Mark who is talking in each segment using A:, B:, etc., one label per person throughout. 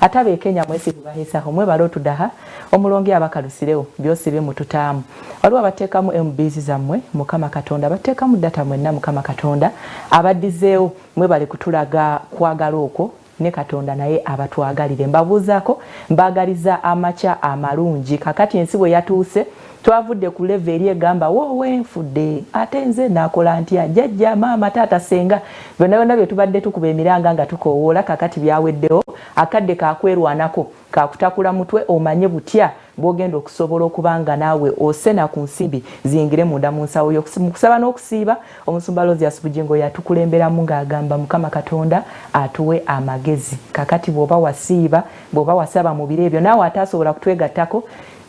A: Ate ab'e Kenya mwesi tubahesaho mwebale otudaha omulongi abakalusirewo byosi bimututaamu. Waliwo abateekamu MBs zammwe Mukama Katonda abateekamu data mwenna Mukama Katonda abaddizeewo mwebale kutulaga kwagala okwo ne Katonda naye abatwagalire. Mbabuuzaako mbaagaliza amakya amalungi. Kakati ensi bwe yatuuse twavudde ku level eri egamba woowe nfudde ate nze naakola ntya jjajja maama taata ssenga byonna byonna bye tubadde tukuba emiranga nga tukoowoola kakati byaweddewo akadde kakwerwanako kakutakula mutwe omanye butya bwogenda okusobola okuba nga naawe osena ku nsimbi ziyingire munda mu nsawo yo. Mu kusaba n'okusiiba, Omusumba Alozius Bugingo yatukulemberamu ng'agamba Mukama Katonda atuwe amagezi. Kakati bw'oba wasiiba, bw'oba wasaba mu biro ebyo naawe ataasobola kutwegattako,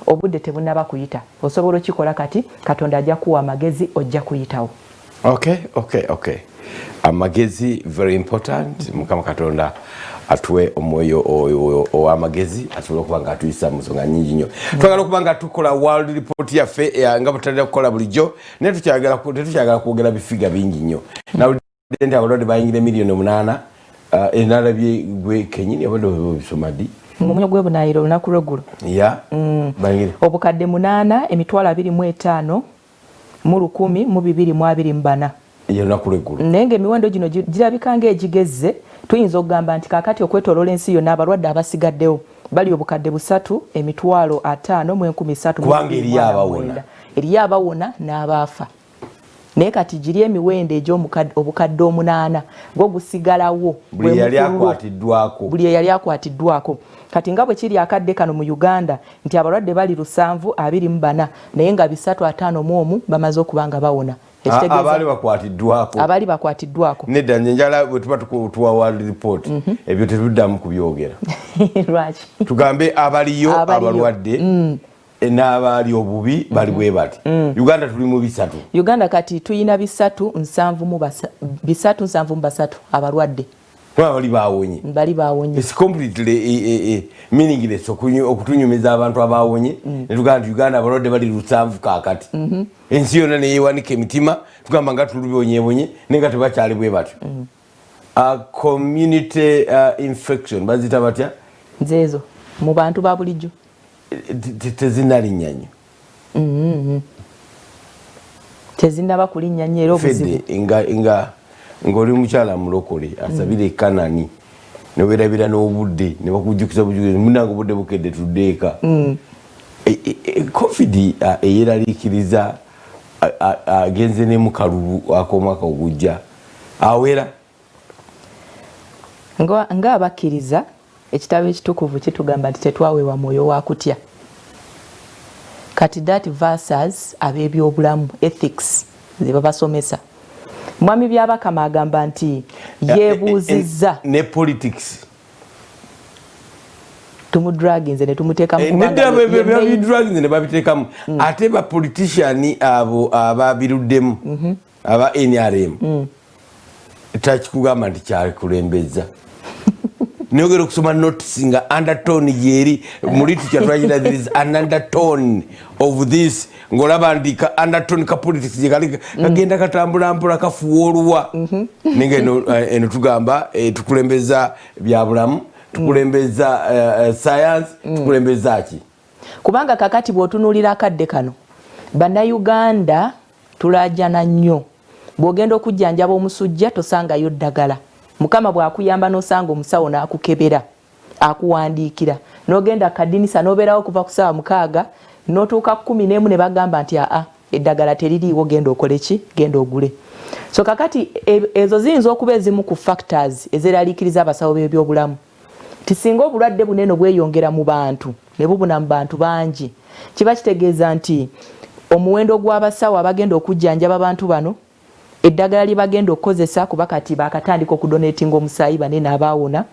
A: obudde tebunnaba kuyita. Osobola okikola kati, Katonda ajja kukuwa amagezi ojja kuyitawo.
B: Okay. Amagezi very important. Mukama Katonda atuwe omwoyo ow'amagezi asobole okuba nga atuyisa mu nsonga nyingi nnyo. Twagala okuba nga tukola world report yaffe nga bwe kukola bulijjo, naye tetukyagala kwogera bifiga bingi nnyo. Nawulidde nti abalwadde bayingira 8 miliyoni, enalabye gwe kenyini obadde obisoma ddi?
A: Mu gw'ebunaayira olunaku lw'eggulo.
B: Ya, bayingira
A: 8 025 1,224.
B: Olunaku lw'eggulo.
A: Naye ng'emiwendo gino girabika ng'egigezze. Tuyinza okugamba nti kaakati okwetooloola ensi yonna abalwadde abasigaddewo bali 305,300.
B: Kubanga eriyo abawona.
A: Eriyo abawona n'abaafa, naye kati giri emiwendo egy'obukadde 8 gwo gusigalawo.
B: Buli eyali akwatiddwako.
A: Buli eyali akwatiddwako. Kati nga bwe kiri akadde kano mu Uganda nti abalwadde bali 724, naye nga 351 bamaze okuba nga bawona.
B: Abaali bakwatiddwako.
A: Abaali bakwatiddwako.
B: Nedda, nze njala bwe tuba tuwa world report, ebyo tetuddamu kubyogera.
A: Lwaki?
B: Tugambe abaliyo abalwadde n'abaali obubi bali bwe bati. Uganda tuli mu 300.
A: Uganda kati tuyina 373 abalwadde.
B: Kuba bali bawonye.
A: Bali bawonye.
B: It's completely meaningless okutunyumiza abantu abawonye netugamba nti Uganda abalwadde bali 700 kaakati. Ensi yonna neyewanika emitima, tugamba nga tulubonyebonye, naye nga tebakyali bwe batyo. Community infection bazita batya?
A: Nzeezo mu bantu ba bulijjo.
B: Tezinalinnya nnyo.
A: Tezinaba kulinnya nnyo era obuzibu
B: Fedde nga ng'oli mukyala mulokole asabira ekanani newerabira n'obudde ne bakujjukiza bujukiza, munange obudde bukedde, tudde eka. COVID eyeraliikiriza agenze ne mu kalulu ak'omwaka ogujja awera.
A: Ng'abakkiriza, ekitabo ekitukuvu kitugamba nti tetwaweebwa mwoyo wa kutya. Kati that versus ab'ebyobulamu, ethics ze babasomesa, Mwami Byabakama agamba nti yeebuuzizza.
B: Ne politics.
A: Tumudraginze ne tumuteekamu.
B: Nedda, ne babiteekamu ate ba politician abo ababiruddemu aba NRM. Takikugamba nti kyakulembeza nayogera okusoma notice nga undertone gyeri mu literature twagita there is an undertone of this, ng'olaba nti ka undertone ka politics gyekali kagenda katambula mpola kafuwa oluwa. Naye nga eno tugamba tukulembeza byabulamu, tukulembeza science, tukulembeza ki?
A: Kubanga kakati bw'otunuulira akadde kano, Bannayuganda tulajana nnyo. Bw'ogenda okujjanjaba omusujja tosangayo ddagala. Mukama bw'akuyamba n'osanga omusawo n'akukebera, akuwandiikira, n'ogenda kadinisa n'obeerawo okuva ku ssaawa 6 n'otuuka 11 ne bagamba nti aa, eddagala teririiwo, genda okole ki, genda ogule. So kakati ezo ziyinza okuba ezimu ku factors ezeraliikiriza abasawo b'ebyobulamu ti singa obulwadde bunene bweyongera mu bantu ne bubuna mu bantu bangi, kiba kitegeeza nti omuwendo gw'abasawo abagenda okujjanjaba abantu bano, eddagala lye bagenda okukozesa, kuba kati bakatandika okudonatinga omusaayi banene abaawona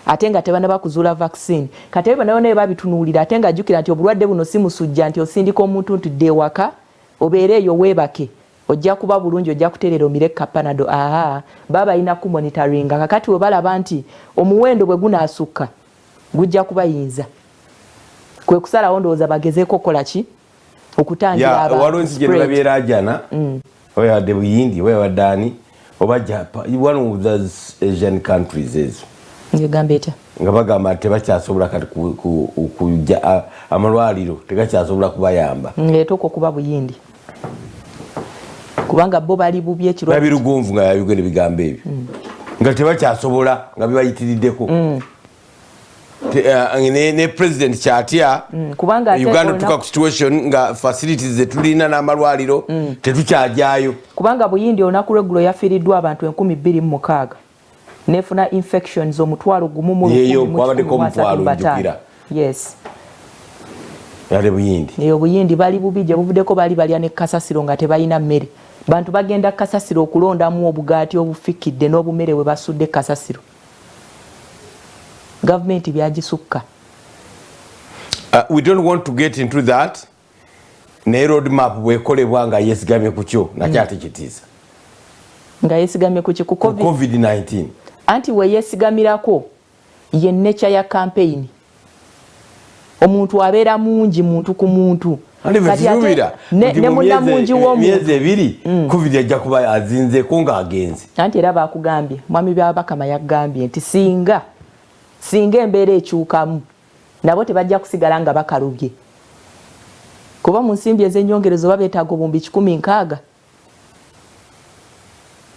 A: ate nga tebanaba kuzuula vaccine. Kati ebyo byonna byonna babitunuulira, ate nga jjukira nti obulwadde buno si musujja nti osindika omuntu nti dde ewaka obeere eyo weebake, ojja kuba bulungi, ojja kutereera, omire kapanado. Aha, baba balina kumonitoringa. Kakati we balaba nti omuwendo bwe gunaasukka gujja kubayinza, kwe kusalawo ndowooza bagezeeko okukola ki, okutangira
B: abantu. Waliwo ensi gye nalabye oba yabadde Buyindi oba yabadde ani oba Japan, one of those Asian countries ezo.
A: Ngegamba etya?
B: Nga bagamba nti tebakyasobola kati kujja, amalwaliro tegakyasobola kubayamba.
A: Ng'etuuka okuba Buyindi, kubanga bo bali bubi ekirwadde.
B: Nabirugonvu nga yayogera ebigambo ebyo nga tebakyasobola, nga bibayitiriddeko. Ne president kyatya.
A: Kubanga ate
B: Uganda tuka ku situation nga facilities zetulina n'amalwaliro tetukyajayo.
A: Kubanga Buyindi olunaku lweggulo yafiiriddwa abantu 2006, nefuna infections omutwalo gumu mu
B: Yeeyo,
A: lukumi mu
B: kwabaddeko
A: kikumi mu asatu mu
B: omutwalo,
A: bataano.
B: njukira.
A: Yes.
B: Yale Buyindi.
A: Eyo Buyindi bali bubi. Gye buvuddeko baali balya ne kasasiro nga tebalina mmere. Bantu bagenda kasasiro okulondamu obugaati obufikidde n'obumere bwe basudde kasasiro. Gavumenti byagisukka.
B: We don't want to get into that, naye road map bwekolebwa nga yesigamye ku kyo nakyo ate kitiisa.
A: Nga yesigamye ku ki? Ku
B: Ku
A: COVID?
B: COVID-19.
A: Anti weyeesigamirako ye nature ya campaign, omuntu abeera mungi, muntu ku muntu.
B: Ate
A: Kati ate
B: tulubira nti
A: ne
B: mu
A: munnamungi w'omuntu.
B: Myezi 2 COVID ajja kuba azinzeeko ng'agenze.
A: Anti era bakugambye, mwami Byabakama yagambye nti singa embeera ekyukamu, nabo tebajja kusigala nga bakalubye, kuba mu nsimbi ez'ennyongerezo oba beetaaga obuwumbi 160,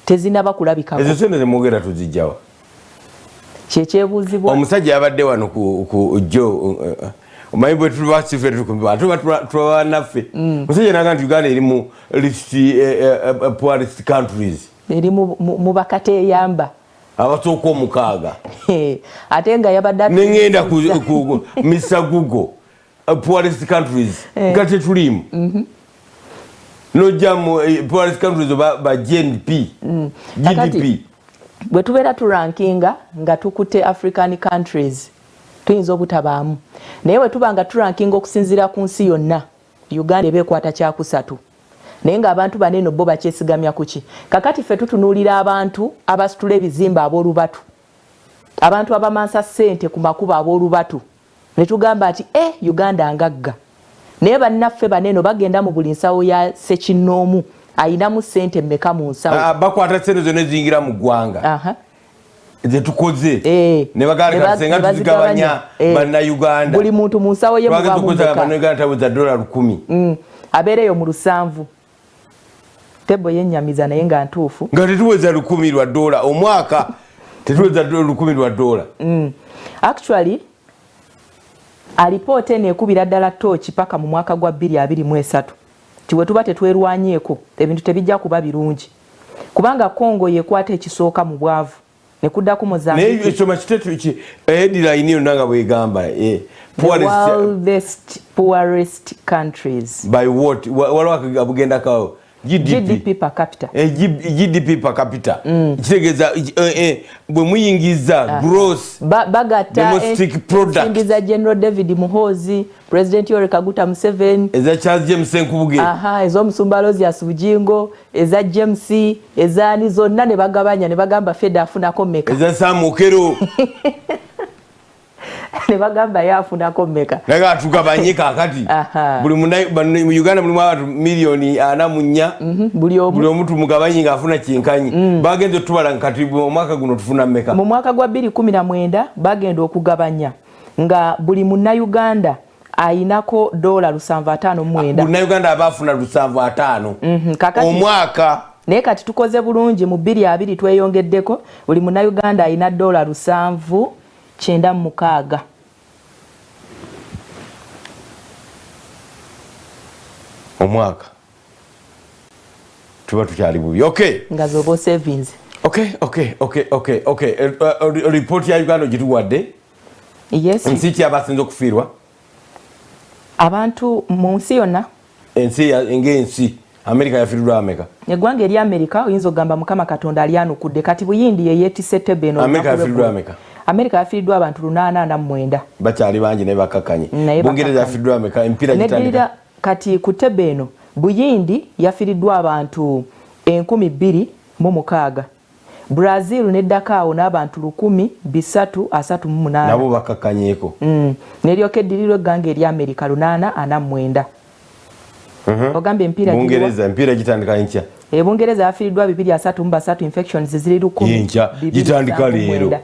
A: tezinaba kulabikako.
B: Ezo sente zemwogera tuzijjawa?
A: Kyekyebuuzibwa.
B: Omusajja yabadde wano ku jo, omanyi bwe tuba sife ate tuba bannaffe. Omusajja naga nti Uganda eri mu list, poorest countries.
A: Eri mu bakateeyamba.
B: Abasooka omukaaga.
A: Ate nga yabadde
B: Neŋŋenda ku Mr Google, poorest countries, nga tetuliimu. Nojja mu poorest countries oba ba GNP,
A: Kakati,
B: GDP.
A: Bwe tubeera turankinga nga tukutte African countries, tuyinza obutabaamu, naye bwe tuba nga turankinga okusinziira ku nsi yonna, Uganda eba ekwata kyakusatu. Naye ng'abantu bano eno bo bakyesigamya kuki? Kakati ffe tutunuulira abantu abasitula ebizimbe ab'olubatu, abantu abamansa ssente ku makubo ab'olubatu, ne tugamba nti e Uganda ngagga. Naye bannaffe bano eno bagenda mu buli nsawo ya ssekinnoomu, ayinamu ssente mmeka mu nsawo?
B: Ah, bakwata sente zonna eziyingira mu ggwanga zetukoze ne bagamba senga
A: Ne bazigabanya.
B: tuzigabanya bannayuganda.
A: Buli muntu mu nsawo ye
B: Twagenda
A: mubamu
B: tukozesa
A: mmeka?
B: Bannayuganda tabuza $1,000.
A: Abeereyo mu lusanvu tebo yennyamiza, naye nga ntuufu.
B: Nga tetuweza $1,000 omwaka, tetuweza $1,000.
A: Actually, alipoota eno ekubira ddala tooki paka mu mwaka gwa 2023 ti we tuba tetwerwanyeeko ebintu tebijja kuba birungi, kubanga Congo yekwata ekisooka mu bwavu, nekuddako
B: Naye
A: Mozambique.
B: Ekisoma kitetu ki headline yonna nga bwegamba
A: The
B: poorest,
A: world's poorest countries.
B: By what? Waliwo abugendako GDP.
A: GDP per capita.
B: GDP per capita kitegeeza bwe muyingiza gross
A: Bagatta
B: domestic product.
A: Ensimbi za General David Muhoozi, President Yoweri Kaguta Museveni,
B: eza Charles James Senkubuge,
A: aha, ez'omusumba Aloysius Bugingo, eza James, ezaani zonna, ne bagabanya ne bagamba feda afunako mmeka.
B: Eza Sam Okello.
A: Ne bagamba ye afunako mmeka.
B: Naye atugabanye kakati buli mu Uganda mulimu abantu miliyoni 44.
A: Buli omu.
B: Buli omu tumugabanye ng'afuna kyenkanyi. Bagenze otubala kati omwaka guno tufuna mmeka?
A: Mu mwaka gwa 2019 bagenda okugabanya nga buli munnayuganda ayinako $759.
B: Munnayuganda aba afuna 750
A: Kakati
B: omwaka.
A: Naye kati tukoze bulungi, mu 2020 tweyongeddeko, buli munnayuganda ayina $796.
B: Omwaka tuba tukyali bubi. Okay.
A: Nga zoba osavings.
B: Okay. Report ya Uganda ogituwadde.
A: Yes.
B: Nsi ki abasinze okufiirwa?
A: Abantu mu nsi yonna?
B: Ensi ng'ensi, Amerika yafiiriddwa ameka?
A: Eggwanga eri Amerika, oyinza okugamba Mukama Katonda alyanukudde. Kati Buyindi yeyeetisse tebe eno.
B: Amerika
A: olunaku
B: yafiiriddwa
A: lw'eggulo.
B: ameka?
A: Amerika yafiiriddwa abantu 849.
B: Bakyali bangi naye bakakkanye.
A: Naye
B: Bungereza
A: bakakkanye.
B: yafiiriddwa ameka? Emipiira
A: Neddirira
B: gitandika.
A: Kati ku tebe eno, Buyindi yafiiriddwa abantu 2006, Brazil neddako awo n'abantu 1338.
B: Nabo bakakkanyeeko.
A: Neryoka eddirirwa eggwanga eri Amerika, 849. Ogamba emipiira giriwa?
B: Bungereza emipiira gitandika nkya.
A: E Bungereza yafiiriddwa 233, infections ziri lukumi
B: Yenkya,
A: bibiri
B: gitandika
A: nsanvu
B: leero.
A: mwenda.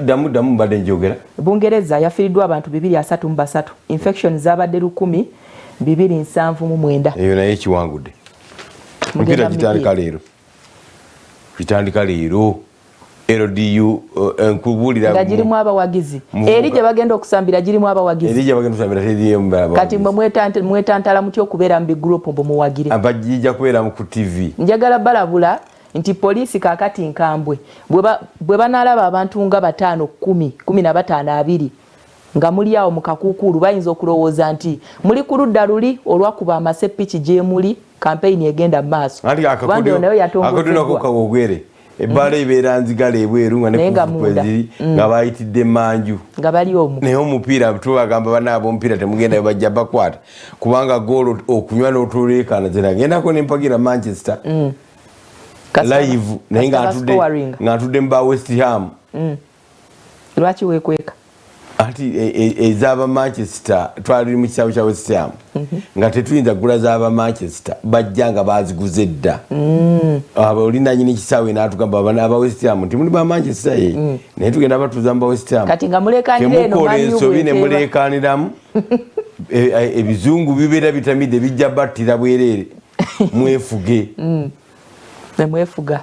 B: Ddamu, ddamu, mbadde njogera.
A: Bungereza yafiiriddwa abantu 233, infection zabadde 1279.
B: Eyo naye ekiwangudde. Omupiira gitandika leero, gitandika leero LDU, nkubuulira.
A: Nga girimu abawagizi, eri gye bagenda okusambira girimu abawagizi.
B: Eri gye bagenda okusambira teriyo.
A: Kati mwe mwetantala mutya okubeera mu bigroup mbu muwagire?
B: Bajija kubeera ku TV.
A: Njagala balabula nti poliisi kaakati nkambwe. Bwe banaalaba abantu nga 5, 10, 15, 20 nga muli awo mu kakuukuulu, bayinza okulowooza nti muli ku ludda luli olwakuba amasepiki gyemuli kampeyini egenda mu maaso.
B: Nayo kawogwere ebbaala ebeera nzigala ebweru nga nekukweziri nga bayitidde manju.
A: Nga bali omwo.
B: Naye omupiira tubagamba, banaaba omupiira temugenda, bajja bakwata, kubanga goolo okunywa n'otuleekaana. Zenagendako nempagira Manchester live, naye nga ntudde mu ba West Ham.
A: Lwaki wekweka?
B: Anti ezaba Manchester twali mu kisaawe kya West Ham, nga tetuyinza kugula zaba Manchester, bajja nga baziguze dda. Oli nanyini kisaawe n'atugamba aba West Ham nti muli ba Manchester ye, naye tugenda batuuza mu ba West Ham.
A: Kati nga mulekanira eno.
B: Temukola ensobi ne mulekaniramu. Ebizungu bibeera bitamidde, bijja battira bwereere, mwefuge.
A: Nemwefuga.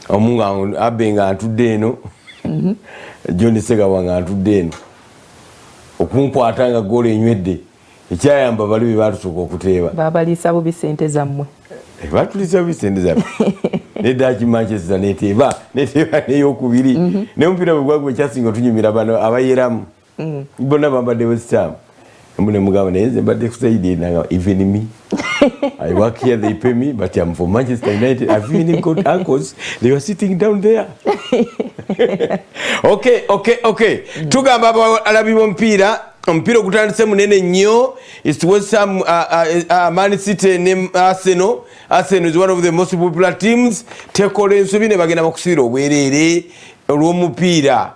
B: Omu nga abe nga ntudde eno, John Segawa nga ntudde eno, okunkwata nga goolo enywedde. Ekyayamba bali be batusooka okuteeba.
A: Babaliisa bubi sente zammwe.
B: Batuliisa bubi sente zaffe nedaki. Manchester neteeba, neteeba neyokubiri. Naye omupiira bwe gwagwa, ekyasinga otunyumira bano abayeramu bonna bambadde West Ham. Nemugamba, naye nze mbadde ku side nanga. Even me, I work here, they pay me, but I'm for Manchester United. I've even got uncles, they were sitting down there. Okay. Tugamba abalabi b'omupiira, omupiira ogutandise munene nnyo. It's West Ham, Man City ne Arsenal. Arsenal is one of the most popular teams. Tekola ensobi ne bagenda bakusibira obwereere olw'omupiira.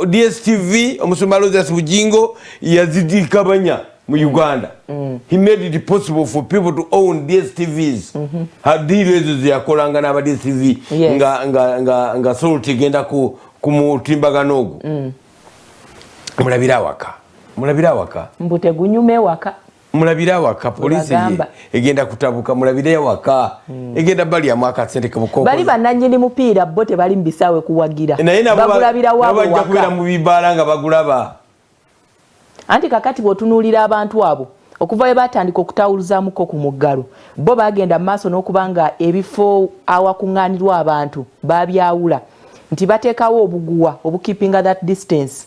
B: DStv, omusumba Rosas Bujingo yazidikabanya mu Uganda. He made it possible for people to own DStvs. Deal ezo zeyakolanga n'aba DStv nga, nga, nga, nga Salt egenda ku mutimbagano ogwo. Mulabire awaka, mulabire awaka.
A: Mbu tegunyuma ewaka.
B: Mulabire awaka, poliisi egenda kutabuka. Mulabire awaka, egenda balyamu akasente.
A: Bali bannannyini mupiira bo tebali mu bisaawe kuwagira.
B: Naye
A: bagulabira waabwe.
B: Bajja kubeera mu bibaala nga bagulaba.
A: Anti kakati bw'otunuulira abantu abo, okuva we batandika okutawuluzaamuko ku muggalo, bo bagenda mu maaso n'okuba nga ebifo awakuŋŋaanirwa abantu babyawula, nti bateekawo obuguwa obukeepinga that distance,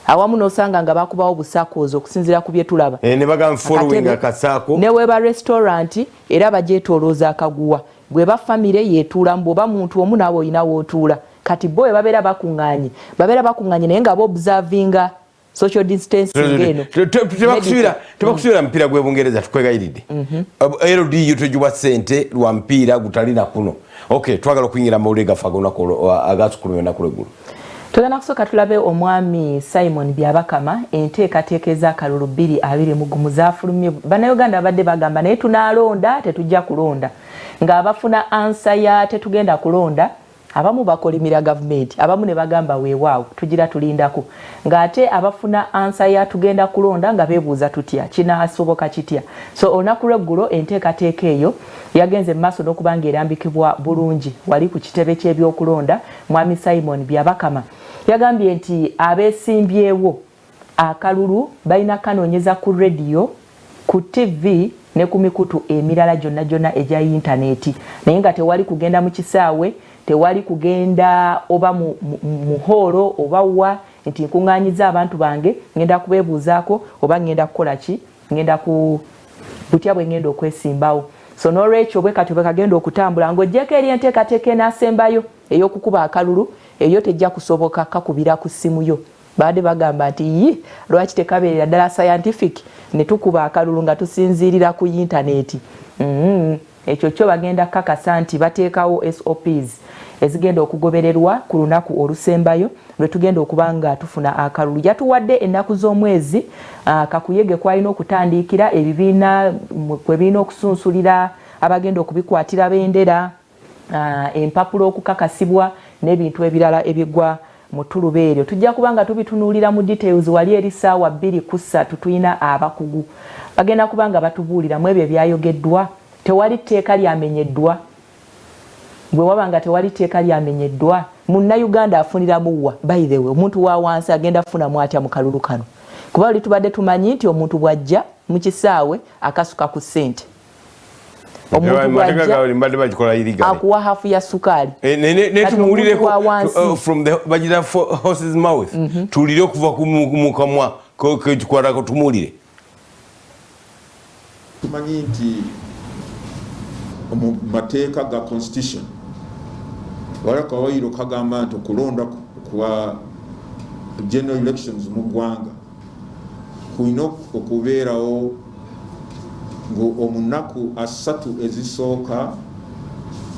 A: awamu n'osanga nga bakubawo obusakoozi okusinziira ku bye tulaba.
B: Eh, ne bagamba following akasaako.
A: Ne weba restaurant era bagyetoolooza akaguwa. Bweba famire yetuulamu, bw'oba muntu omu naawe olina wootuula. Kati bo bwe babeera bakuŋŋaanye, babeera bakuŋŋaanye naye nga baobservinga social distancing eno.
B: Tebakusubira mupiira gw'e Bungereza, tukwegayiridde. LDU togiwa ssente lwa mupiira gutalina kuno. Ok, twagala okuyingira mawulire gaffe ag'olunaku agasukulumya olunaku lweggulo.
A: Tugenda kusooka tulabe omwami Simon Byabakama, enteekateeka ez'akalulu 2021 zafulumye. Bannayuganda babadde bagamba, naye tunaalonda, tetujja kulonda, ng'abafuna answer ya tetugenda kulonda abamu bakolimira gavumenti, abamu ne bagamba weewaawo tugira tulindako, ng'ate abafuna answer ya tugenda kulonda nga beebuuza tutya, kinaasoboka kitya? So olunaku lweggulo enteekateeka eyo yagenze mu maaso n'okuba ng'erambikibwa bulungi wali ku kitebe ky'ebyokulonda. Mwami Simon Byabakama yagambye nti abeesimbyewo akalulu balina kanoonyeza ku rediyo, ku TV ne ku mikutu emirala gyonna gyonna egya yintaneeti, naye nga tewali kugenda mu kisaawe, tewali kugenda oba mu hoolo oba wa nti nkuŋŋaanyiza abantu bange, ngenda kubeebuuzaako oba ngenda kukola ki, ngenda ku butya bwe ngenda okwesimbawo. So n'olwekyo bwe katyo bwe kagenda okutambula, ng'oggyeko eri enteekateeka enaasembayo ey'okukuba akalulu, eyo tejja kusoboka kakubira ku ssimu yo. Baadde bagamba nti yi lwaki tekabeerera ddala scientific ne tukuba akalulu nga tusinziirira ku yintaneeti? Ekyo kyo bagenda kakasa nti bateekawo SOPs ezigenda okugobererwa ku lunaku olusembayo lwe tugenda okuba nga tufuna akalulu. Yatuwadde ennaku z'omwezi kakuyege kwalina okutandikira, ebibiina kwe birina okusunsulira abagenda okubikwatira bendera, empapula okukakasibwa n'ebintu ebirala ebigwa. Mu ttuluba eryo tujja kuba nga tubitunuulira mu details wali eri ssaawa 2 ku 3. Tulina abakugu bagenda kuba nga batubuulira mu ebyo ebyayogeddwa. Tewali tteeka lyamenyeddwa. Bwe waba nga tewali tteeka lyamenyeddwa, Munnayuganda afuniramu wa? By the way, omuntu wa wansi agenda afunamu atya mu kalulu kano? Kuba oli tubadde tumanyi nti omuntu bw'ajja mu kisaawe akasuka ku ssente,
B: omuntu bw'ajja
A: akuwa hafu ya sukaali.
B: Eh, tumuwulireko from the bagira horse's mouth. Tuwulire okuva mu kamwa kekikwatako, tumuwulire.
C: Tumanyi nti mu mateeka ga constitution waliwo akawayiro kagamba nti okulonda kwa general elections mu ggwanga kulina okubeerawo omunaku 30 ezisooka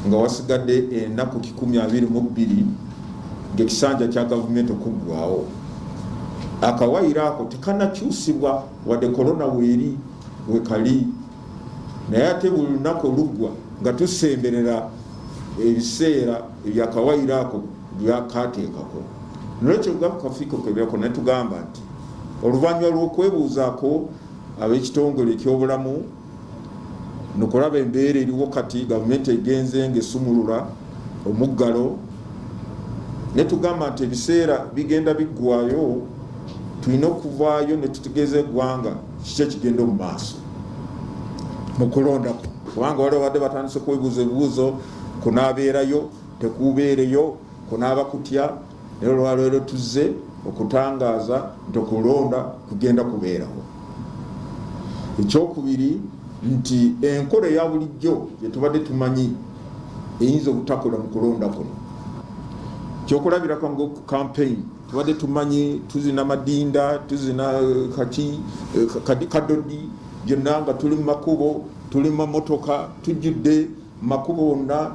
C: nga wasigadde enaku 122 ng'ekisanja kya gavumenti okuggwawo. Akawayiro ako tekanakyusibwa wadde korona weeri wekali, naye ate buli lunaku oluggwa nga tusemberera ebiseera ebyakawayiro ako byakateekako. Nolwekyo kafiiko kebyako netugamba nti oluvannyuma lw'okwebuuzaako ab'ekitongole ekyobulamu nokulaba embeera eriwo kati, gavumenti egenze ngaesumulula omuggalo, netugamba nti ebiseera bigenda biggwayo, tulina okuvaayo netutegeeza eggwanga kiki ekigenda omu maaso mu kulondako, kubanga waliwo badde batandise kwebuuza ebibuuzo: kunaabeerayo, tekubeereyo, kunaaba kutya? Naye olwaleero tuzze okutangaaza nti okulonda kugenda kubeerawo. Ekyokubiri nti enkola eya bulijjo gyetubadde tumanyi eyinza obutakola mu kulonda kuno. Kyokulabirako nga campaign tubadde tumanyi tuzina madinda, tuzina kaki kadodi, byonna nga tuli mu makubo, tuli mu mamotoka, tujjudde makubo wonna,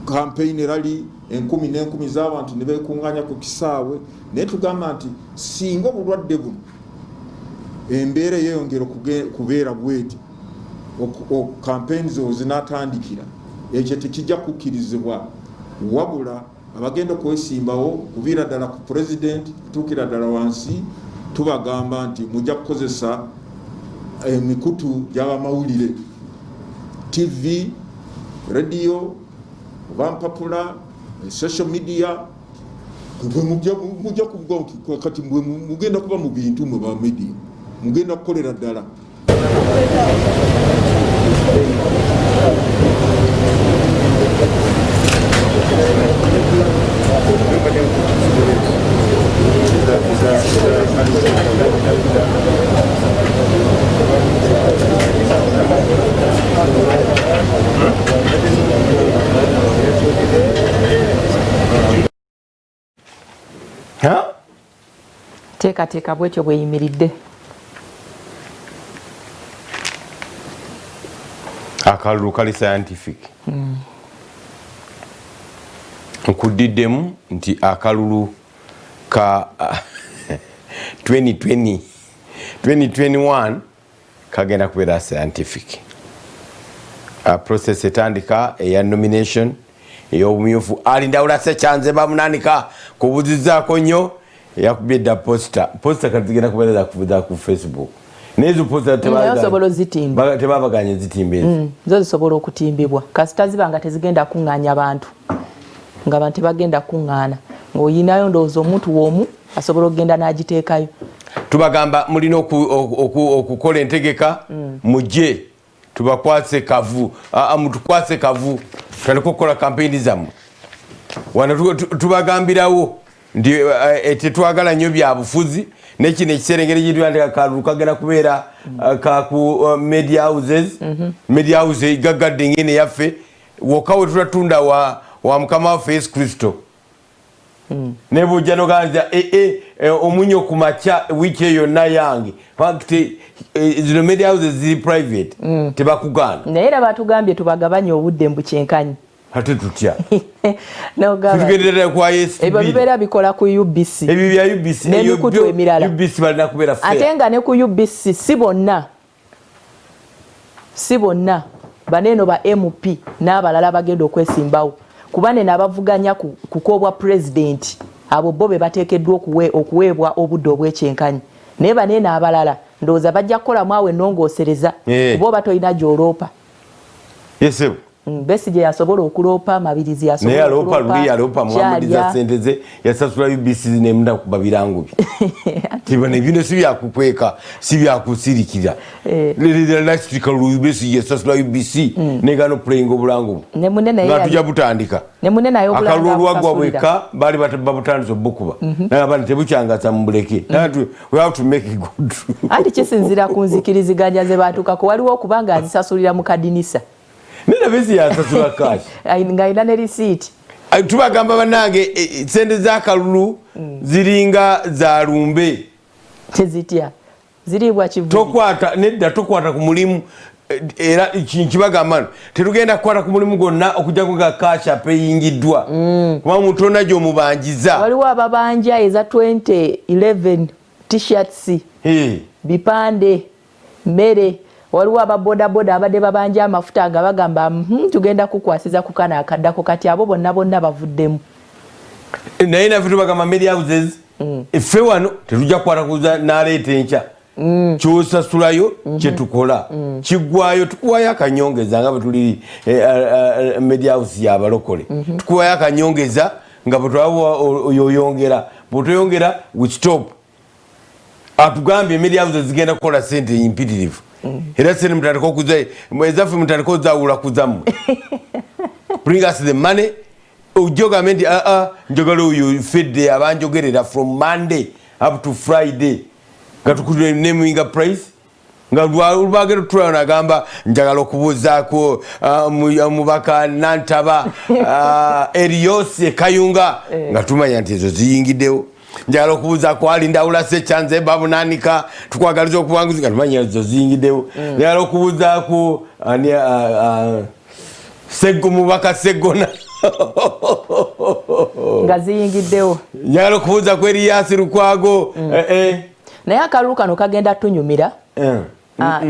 C: campaign rally, enkumi n'enkumi z'abantu ne beekuŋŋanya ku kisaawe. Naye tugamba nti singa obulwadde buno embeera eyeyongera kubeera bweti, campaign zo zinatandikira, ekyo tekijja kukkirizibwa. Wabula abagenda okwesimbawo kuviira ddala ku president kutuukira ddala wansi, tubagamba nti mujja kukozesa emikutu gy'abamawulire, TV, radio oba mpapula, social media. Mujja kuvuga kati mugenda kuba mu bintu mwe ba media mugenda kukolera ddala.
A: Teekateeka bwetyo bweyimiridde.
B: Akalulu kali scientific. Nkuddiddemu nti akalulu ka 2020 2021 kagenda kubeera scientific. Process etandika eya nomination ey'obumyufu. Alindawula Sekyanze bamunanika kubuzizaako nnyo, yakubye dda poster. Poster kati zigenda kubeera zakuvuza ku Facebook, naye ezo poster
A: Naye osobola ozitimba.
B: Tebabaganye zitimba ezo.
A: Zo zisobola okutimbibwa kasita ziba nga tezigenda kuŋŋaanya bantu, nga bantu tebagenda kuŋŋaana, ng'oyinayo ndowooza omuntu w'omu asobola okugenda n'agiteekayo.
B: Tubagamba mulina okukola entegeka, mujje tubakwase kavu. Mutukwase kavu tutandike okukola kampeyini zammwe wano. Tubagambirawo nti tetwagala nnyo byabufuzi, nekino ekiseera engeri gyetuyandika kalulu kagenda kubeera ka ku media houses. Media house gaggadde ngene yaffe wokka we tulatunda wa Mukama waffe Yesu Kristo. Naye bwojja noganza omunyo ku makya wiiki eyo yonna yange. Fact, zino media houses ziri private, tebakugaana.
A: Naye era batugambye tubagabanye obudde mbu kyenkanyi.
B: Ate tutya?
A: Nogamba
B: tugenderera kwa Yesu.
A: Ebyo bibeera bikola ku UBC
B: ebyo bya UBC
A: n'emikutu emirala.
B: UBC balina kubeera fair.
A: Ate nga ne ku UBC si bonna, si bonna baneeno ba MP n'abalala bagenda okwesimbawo, kuba neno abavuganya ku kwobwa pulezidenti. Abo bo be bateekeddwa okuweebwa obudde obw'ekyenkanyi. Naye baneeno abalala ndowooza bajja kukolamu awo ennongoosereza, kuba oba tolina gy'oloopa.
B: Yesebo.
A: Besigye yasobola okuloopa, Mabirizi
B: yasobola naye aloopa luli yaloopa muhamudiza sente ze yasasula UBC nemunda kuba birango bye tibona ebino si byakukweka si byakusirikira eh. Besigye yasasula UBC negana okuplayinga obulango bwe nga tujja butandika akalulu olwagwa bwekka baali babutandise obukuba nagamba nti tebukyangasa mubuleke. We have to make it good.
A: Anti kisinzira ku nzikiriziganya ze batuukako, waliwo okuba nga azisasulira mu kadinisa.
B: Nina Besigye yasasula cash
A: ng'alina ne risiiti.
B: Tubagamba bannange, sente z'akalulu ziringa za lumbe.
A: Tezitya ziriibwa kivu.
B: Tokwata nedda, tokwata ku mulimu era nkibagamba nti tetugenda kukwata ku mulimu gwonna okujjako nga cash apeyingiddwa, kuba omuntu onna gy'omubanjiza.
A: Waliwo ababanja eza 2011, T-shirts, bipande, mmere. Waliwo ababodaboda abadde babanja amafuta nga bagamba, tugenda kukwasiza ku kano akaddako." Kati abo bonna bonna bavuddemu.
B: Naye naffe tubagamba media houses, ffe wano tetujja kukwata kuza naleeta enkya. Kyosasulayo kyetukola kiggwayo, tukuwayo akanyongeza nga bwe tuli media house yabalokole, tukuwayo akanyongeza nga bwetwaba oyoyongera, bwetoyongera we stop. Atugambye media houses zigenda kukola sente mpitirivu, era sente mutandika okuza ezaffe, mutandika ozawula kuzammwe. Bring us the money. Ojja ogambe nti aa, njagala oyo fedde abanjogerera from Monday up to Friday nga tukuneminga price, nga lwagenda tutulayo nagamba njagala okubuuzaako omubaka Nantaba Erios Ekayunga, nga tumanya nti ezo ziyingiddewo. Njagala okubuuzaako Alindawula Sekyanze Babunanika, tukwagaliza okuwanguzi, nga tumanya ezo ziyingiddewo. Njagala okubuuzaako ani, Seggo, mubaka Seggona,
A: nga ziyingiddewo.
B: Njagala okubuuza ku Eriyasi Lukwago.
A: Naye akalulu kano kagenda tunyumira.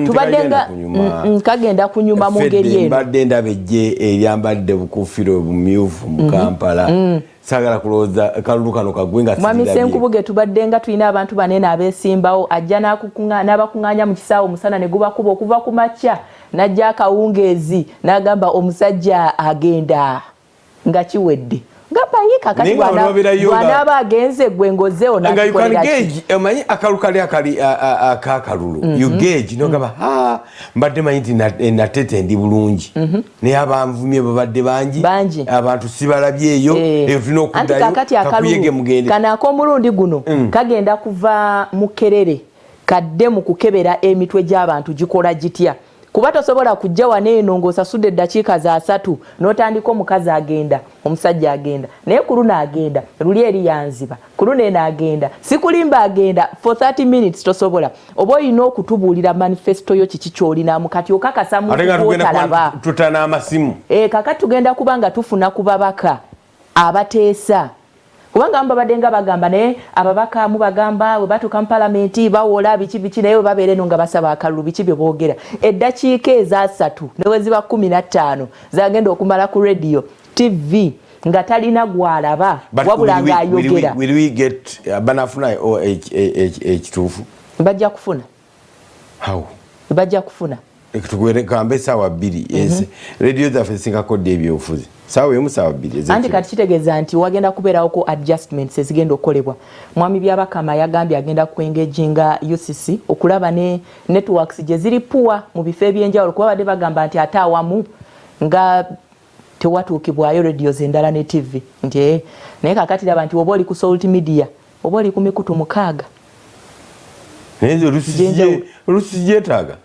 A: Tubadde nga kagenda kunyuma mu ngeri eno.
B: Mbadde ndaba ejje eryambadde bukuufiro bumyufu mu Kampala. Saagala kulowooza kalulu kano kagwe nga
A: Mwami Senkubuge, tubadde nga tulina abantu banene abeesimbawo, ajja n'abakuŋŋaanya mu kisaawe, omusana ne gubakuba okuva ku makya n'ajja akawungeezi n'agamba omusajja agenda nga kiwedde, gamba ye kakati bw'anaaba agenze gwe ngozeewo.
B: Omanyi akalulu kali akali akakalulu, you gauge nogamba, ha, mbadde manyi nti natete ndi bulungi, naye abanvumye babadde bangi, abantu sibalabyeyo, eyo tulina okuddayo kakuyege mugende.
A: Kano ak'omulundi guno kagenda kuva mu kerere kadde mu kukebera emitwe gy'abantu gikola gitya, kuba tosobola kujja wano eno ng'osasudde eddakiika za 30 n'otandika omukazi agenda, omusajja agenda, naye ku luno agenda luli eri yanziba, ku luno eno agenda, sikulimba, agenda for 30 minutes. Tosobola, oba olina okutubuulira manifesto yo, kiki kyolinamu. Kati okakasa
B: mututalaba tutana amasimu.
A: E, kakati tugenda kuba nga tufuna ku babaka abateesa, kubanga babadde nga bagamba, naye ababaka mubagamba bwe batuuka mu palamenti bawola biki biki, naye bwe babeera eno nga basaba akalulu, biki bye boogera? Eddakiika ezasatu ne bwe ziba 15 zagenda okumala ku radio, TV, nga talina gwalaba wabula ng'ayogera.
B: Banafuna ekituufu?
A: Bajja kufuna. Bajja kufuna.
B: Tugambe esaawa 2, rediyo zaffe zisingako ddi ebyobufuzi? Saawa 1, saawa 2.
A: Anti kati kitegeeza nti wagenda kubeerawoko adjustments ezigenda okukolebwa. Mwami Byabakama yagambye agenda kuengaginga UCC okulaba ne networks gye ziri puwa mu bifo ebyenjawulo, kuba badde bagamba nti ate awamu nga tewatuukibwayo radios endala ne TV nti naye kakati raba nti oba oli ku Salt Media oba oli ku mikutu 6.
B: Naye olusi gyetaaga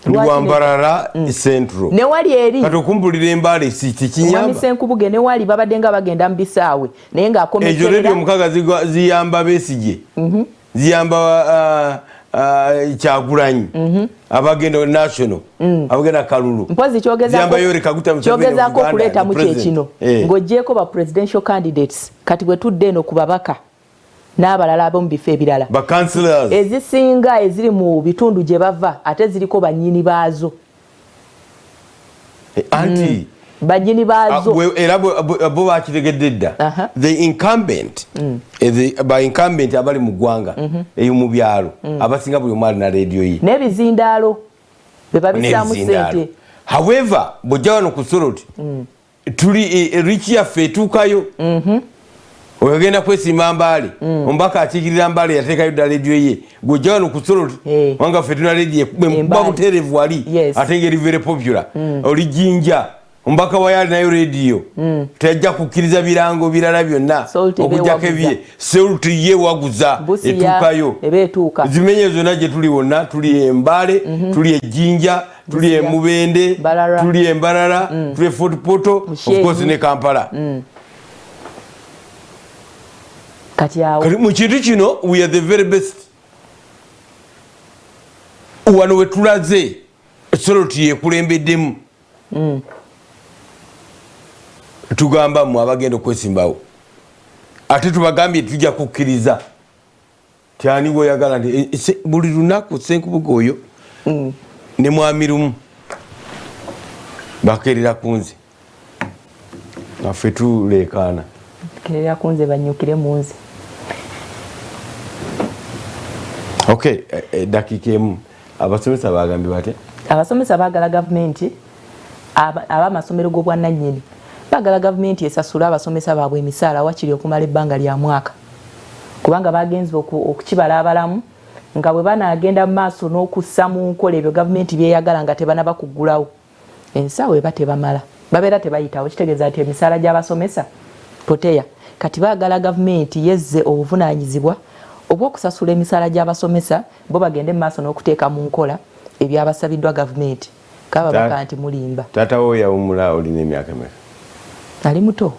B: ndi wambarara Central.
A: Newali eri
B: kati okumpulira embaale si tekinyamba.
A: Senkubuge newali babadde nga bagenda mu bisaawe naye
B: ng'akomekerera. Ezo radio 6 ziyamba Besigye, ziyamba Kyagulanyi, abagenda national, abagenda kalulu.
A: Mpozi kyogezaako okuleetamu kyekino, ng'ogyeko ba presidential candidates, kati bwe tudde eno ku babaka n'abalala ab'omu bifo ebirala, ezisinga eziri mu bitundu gye bava ate ziriko bannyini baazo.
B: Anti
A: Banyini baazo
B: era bo bakitegedde dda. The incumbent, ba incumbent abali mu ggwanga eyo mu byalo, abasinga buli omu alina rediyo ye
A: n'ebizindaalo be babisaamu ssente.
B: However, bw'ojja wano ku Soroti, tuli reach yaffe etuukayo. Oyogenda kwesimba Mbaale, omubaka akiikirira Mbaale yateekayo dda rediyo ye. Gw'ojja wano ku Soroti, wanga ffe tulina rediyo ekuba butereevu wali, ate ngeri very popular. Oli Jinja, omubaka wayo alinayo rediyo, tejja kukkiriza birango birala byonna okujjako ebye. Salt ye waguza etuukayo, zimenye zonna gye tuli wonna. Tuli Embaale, tuli Ejjinja, tuli Emubende, tuli Embarara, tuli e Fort Portal, of course ne Kampala.
A: Kati awo
B: mu kintu kino we are the very best. Wano wetulaze Soroti yekulembeddemu. Tugamba mu abagenda okwesimbawo, ate tubagambye tujja kukkiriza tyani gweoyagala nti buli lunaku Senkubuga oyo ne mwami Lumu bakerera kunze naffe tuleekaana.
A: Kerera kunze banyukire munze.
B: Okay, dakiika emu, abasomesa bagambye batya?
A: Abasomesa baagala gavumenti, ab'amasomero g'obwannannyini baagala gavumenti esasule abasomesa baabwe emisaala wakiri okumala ebbanga lya mwaka, kubanga bagenze okukibala abalamu nga bwe banaagenda mu maaso n'okussa mu nkola ebyo gavumenti byeyagala nga tebanaba kuggulawo ensawo eba tebamala, babeera tebayitawo. Kitegeeza nti emisaala gy'abasomesa poteya. Kati baagala gavumenti yezze obuvunaanyizibwa obw'okusasula emisaala gy'abasomesa, bo bagende mu maaso n'okuteeka mu nkola ebyabasabiddwa gavumenti. Kababaka nti mulimba.
B: Taata wo yawumula olina emyaka emeka?
A: Ali muto.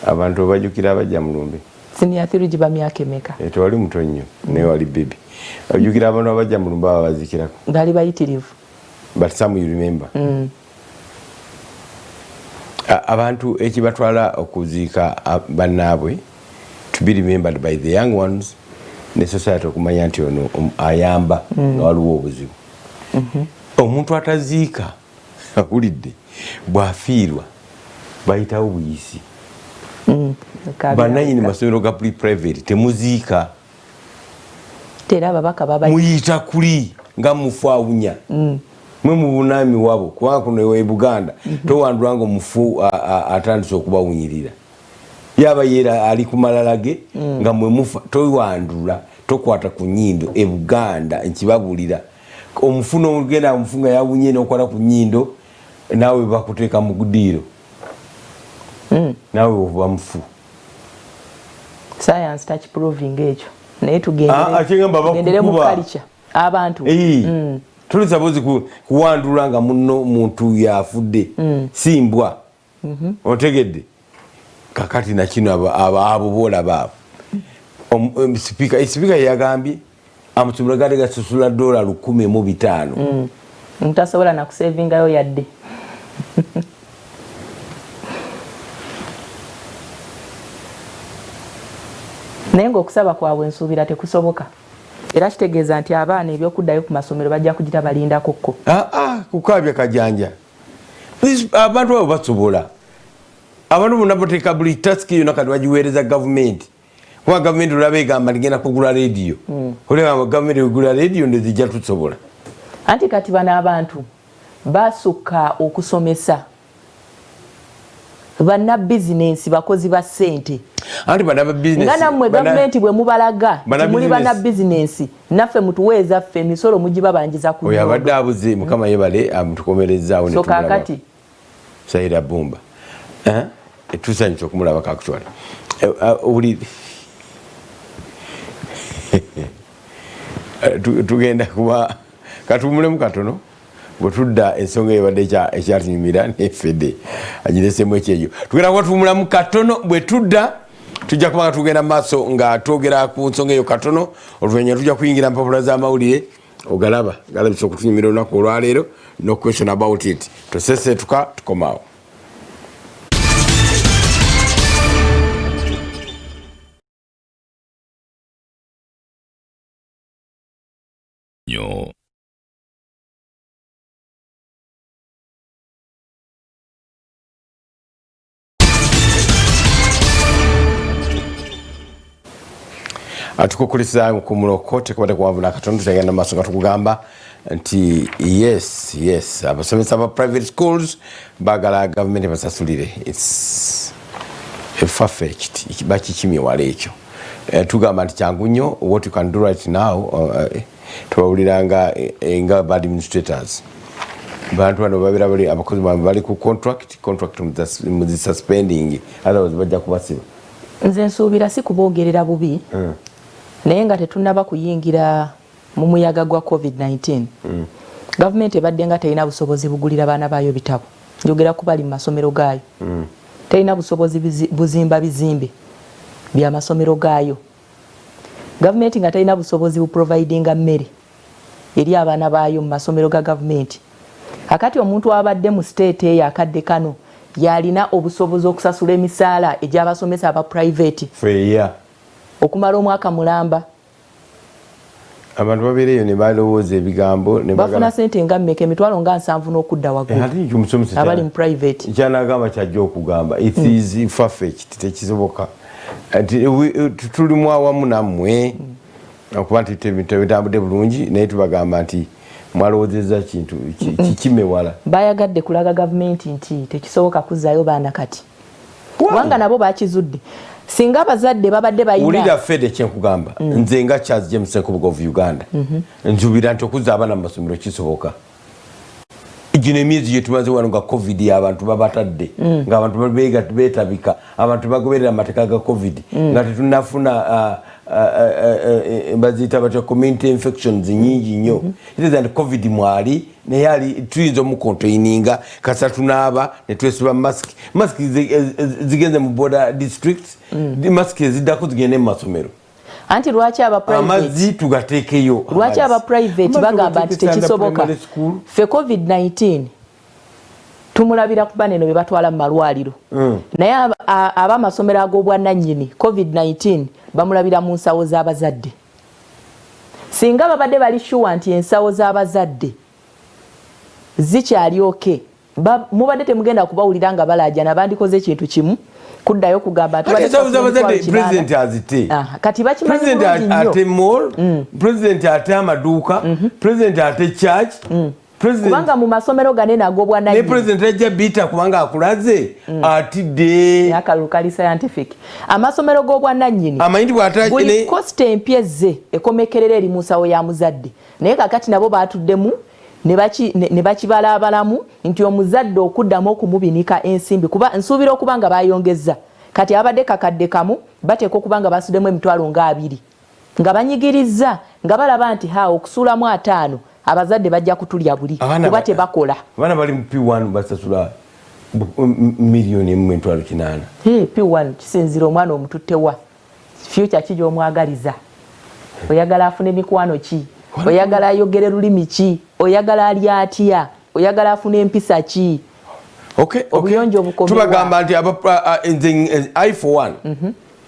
B: Abantu obajjukira abajja mu lumbe?
A: Senior 3 giba myaka emeka?
B: Tewali muto nnyo, naye wali baby. Ojjukira abantu abajja mu lumbe aba bazikirako?
A: Baali bayitirivu.
B: But some you remember. Abantu ekibatwala okuziika bannaabwe, to be remembered by the young ones ne society okumanya nti ono ayamba nga waliwo obuzibu. Omuntu ataziika awulidde bw'afiirwa bayitawo buyisi. Bannannyini masomero ga private temuziika.
A: Era ababaka baba
B: muyita kuli nga mufu awunya. Mwe mubuna emiwabo, kubanga kuno e Buganda towandula nga omufu atandise okubawunyirira, yaba yera ali ku malala ge nga mwe mufa. Towandula, tokwata ku nyindo e Buganda, nkibabulira. Omufu n'ogenda omufu nga yawunye n'okwata ku nyindo, naawe bakuteeka mu gudiiro, naawe oba mufu.
A: Science takiproving ekyo, naye tugendere mu culture abantu.
B: Tuli sabuzi kuwandula nga muno muntu yafudde, si mbwa. Otegedde? Kakati nakino abo boolaba abo, sipiika yagambye amasomero gaali gasasula dola 1,005.
A: Mutasobola nakusevingayo yadde. Naye ng'okusaba kwabwe nsuubira tekusoboka, era kitegeeza nti abaana ebyokuddayo ku masomero bajja kugira balindako kko.
B: Kukaabya kajanja. Abantu abo basobola, abantu bonna bateeka buli task yonna kati bagiweereza gavumenti, kuba gavumenti olaba egamba ndigenda kugula rediyo, olaba gavumenti egula rediyo ndezijja tusobola.
A: Anti kati bano abantu basukka okusomesa, banna bizinensi, bakozi ba ssente.
B: Anti
A: nga nammwe gavumenti bwe mubalaga nti muli banna bizinensi, naffe mutuweeza ffe emisolo mugibabanjiza ku
B: oyo abadde abuze. Mukama yebale amutukomerezaawo.
A: So kaakati
B: Saira Bumba, tusanyusa okumulaba. Kakutwala owulire, tugenda kuba katuwumulemu katono. Bwe tudda, ensonga ebadde ekyatunyumira nefedde agiresemu ekyejo. Tugenda kuba tuwumulamu katono, bwe tudda tujja kuba nga tugenda maaso nga twogera ku nsonga eyo katono. Oluvannyuma tujja kuyingira mpapula z'amawulire ogalaba galabisa okutunyumira olunaku olwaleero. No question about it. Tosesetuka, tukomaawo.
D: Nyo.
B: Atukukulisa ku muloko tekubadde kuwanvu nakatono, tutagenda maaso nga tukugamba nti yes, abasomesa ba private schools bagala gavumenti basasulire. It's far-fetched, bakikimye wala ekyo. Tugamba nti kyangu nnyo, what you can do right now, tubawuliranga nga ba administrators, bantu bano babeera bali abakozi bamwe bali ku contract muzisuspending, otherwise bajja kubasiba.
A: Nze nsuubira si kuboogerera bubi, naye nga tetunnaba kuyingira mu muyaga gwa COVID-19, gavumenti ebadde nga terina busobozi bugulira baana baayo bitabo. Njogera ku bali mu masomero gaayo. Terina busobozi buzimba bizimbe byamasomero gaayo. Gavumenti nga terina busobozi buprovidinga mmere eri abaana baayo mu masomero ga gavumenti. Akati omuntu abadde mu state eyo akadde kano yalina obusobozi okusasula emisaala egy'abasomesa aba private
B: feya
A: okumala omwaka mulamba.
B: Abantu babeereyo ne balowooza ebigambo ne
A: bafuna sente nga mmeka? Emitwalo nga 70 n'okudda waggulu.
B: Ate ekyo omusomesa
A: abali mu private.
B: Kyanagamba kyajja okugamba, it is far-fetched, tekisoboka. Nti tulimu awamu nammwe okuba nti tebitambudde bulungi, naye tubagamba nti mwalowoozezza kintu kikime wala.
A: Bayagadde kulaga gavumenti nti tekisoboka kuzzaayo baana kati, kubanga nabo bakizudde singa abazadde babadde balina
B: Wulira fede, kyenkugamba, nze nga Charles James Senkubuge of Uganda, nsuubira nti okuzza abaana mu masomero kisoboka. Gino emyezi gyetumaze wano nga COVID, abantu babatadde, ng'abantu beetabika, abantu bagoberera amateeka ga COVID, nga tetunafuna baziyita batya, community infections nyingi nnyo. Kitegeeza nti COVID mwali, naye ali tuyinza omucontaininga kasa tunaaba netwesiba mask. Mask zigenze mu border districts, mask eziddako zigende mu masomero.
A: Anti lwaki aba private
B: Amazzi tugateekeyo.
A: Lwaki aba private
B: Amazzi
A: bagamba nti
B: tugateeke under
A: tekisoboka?
B: primary school.
A: Ffe COVID-19 tumulabira ku baneno be batwala mu malwaliro, naye ab'amasomero ag'obwannannyini COVID-19 bamulabira mu nsawo z'abazadde. Singa babadde bali sure nti ensawo z'abazadde zikyali okay, mubadde temugenda kubawulira nga balaajana. Bandikoze ekintu kimu, kuddayo kugamba nti
B: Ate
A: tubadde
B: ensawo
A: tusasula
B: z'abazadde,
A: emitwalo 8.
B: President azite.
A: Aha, kati bakimanyi
B: President
A: bulungi nnyo.
B: ate mall, president ate amaduuka, president ate church, president
A: Kubanga mu masomero ganene
B: ne
A: ag'obwannannyini
B: president ajja biita kubanga akulaze atidde.
A: Akalulu kali scientific. Amasomero g'obwannannyini,
B: Amanyi nti bw'ata
A: buli cost empya ezze ekomekerera eri mu nsawo ya muzadde. Naye kakati nabo batuddemu ne bakibalaabalamu nti omuzadde okuddamu okumubinika ensimbi, kuba nsuubira okuba nga bayongeza. Kati abadde kakadde kamu, bateeka okuba nga basuddemu emitwalo nga 20, nga banyigiriza, nga balaba nti ha, okusuulamu 50 abazadde bajja kutulya buli
B: Abaana
A: kuba tebakola.
B: Abaana bali mu P1 basasula 1,800,000.
A: Hey, P1 kisinzira omwana omututtewa, future ki gy'omwagaliza, oyagala afune mikwano ki, oyagala ayogere lulimi ki, oyagala ali atya, oyagala afune empisa ki? Obuyonjo obukomewa.
B: Tubagamba nti nze I for one,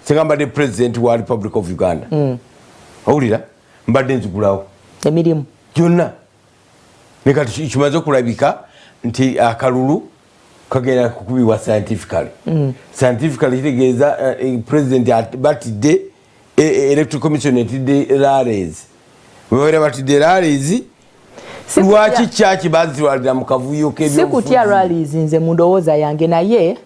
B: singa mbadde president wa Republic of Uganda, owulira, mbadde nzigulawo
A: emirimu
B: gyonna. Ne kati kimaze okulabika nti akalulu kagenda kukubibwa scientifically. Scientifically kitegeeza president batidde electoral commission etidde rallies. Bwebabeera batidde rallies, lwaki kyaki bazitwalira mu kavuyo?
A: Si kutya rallies nze mu ndowooza yange, naye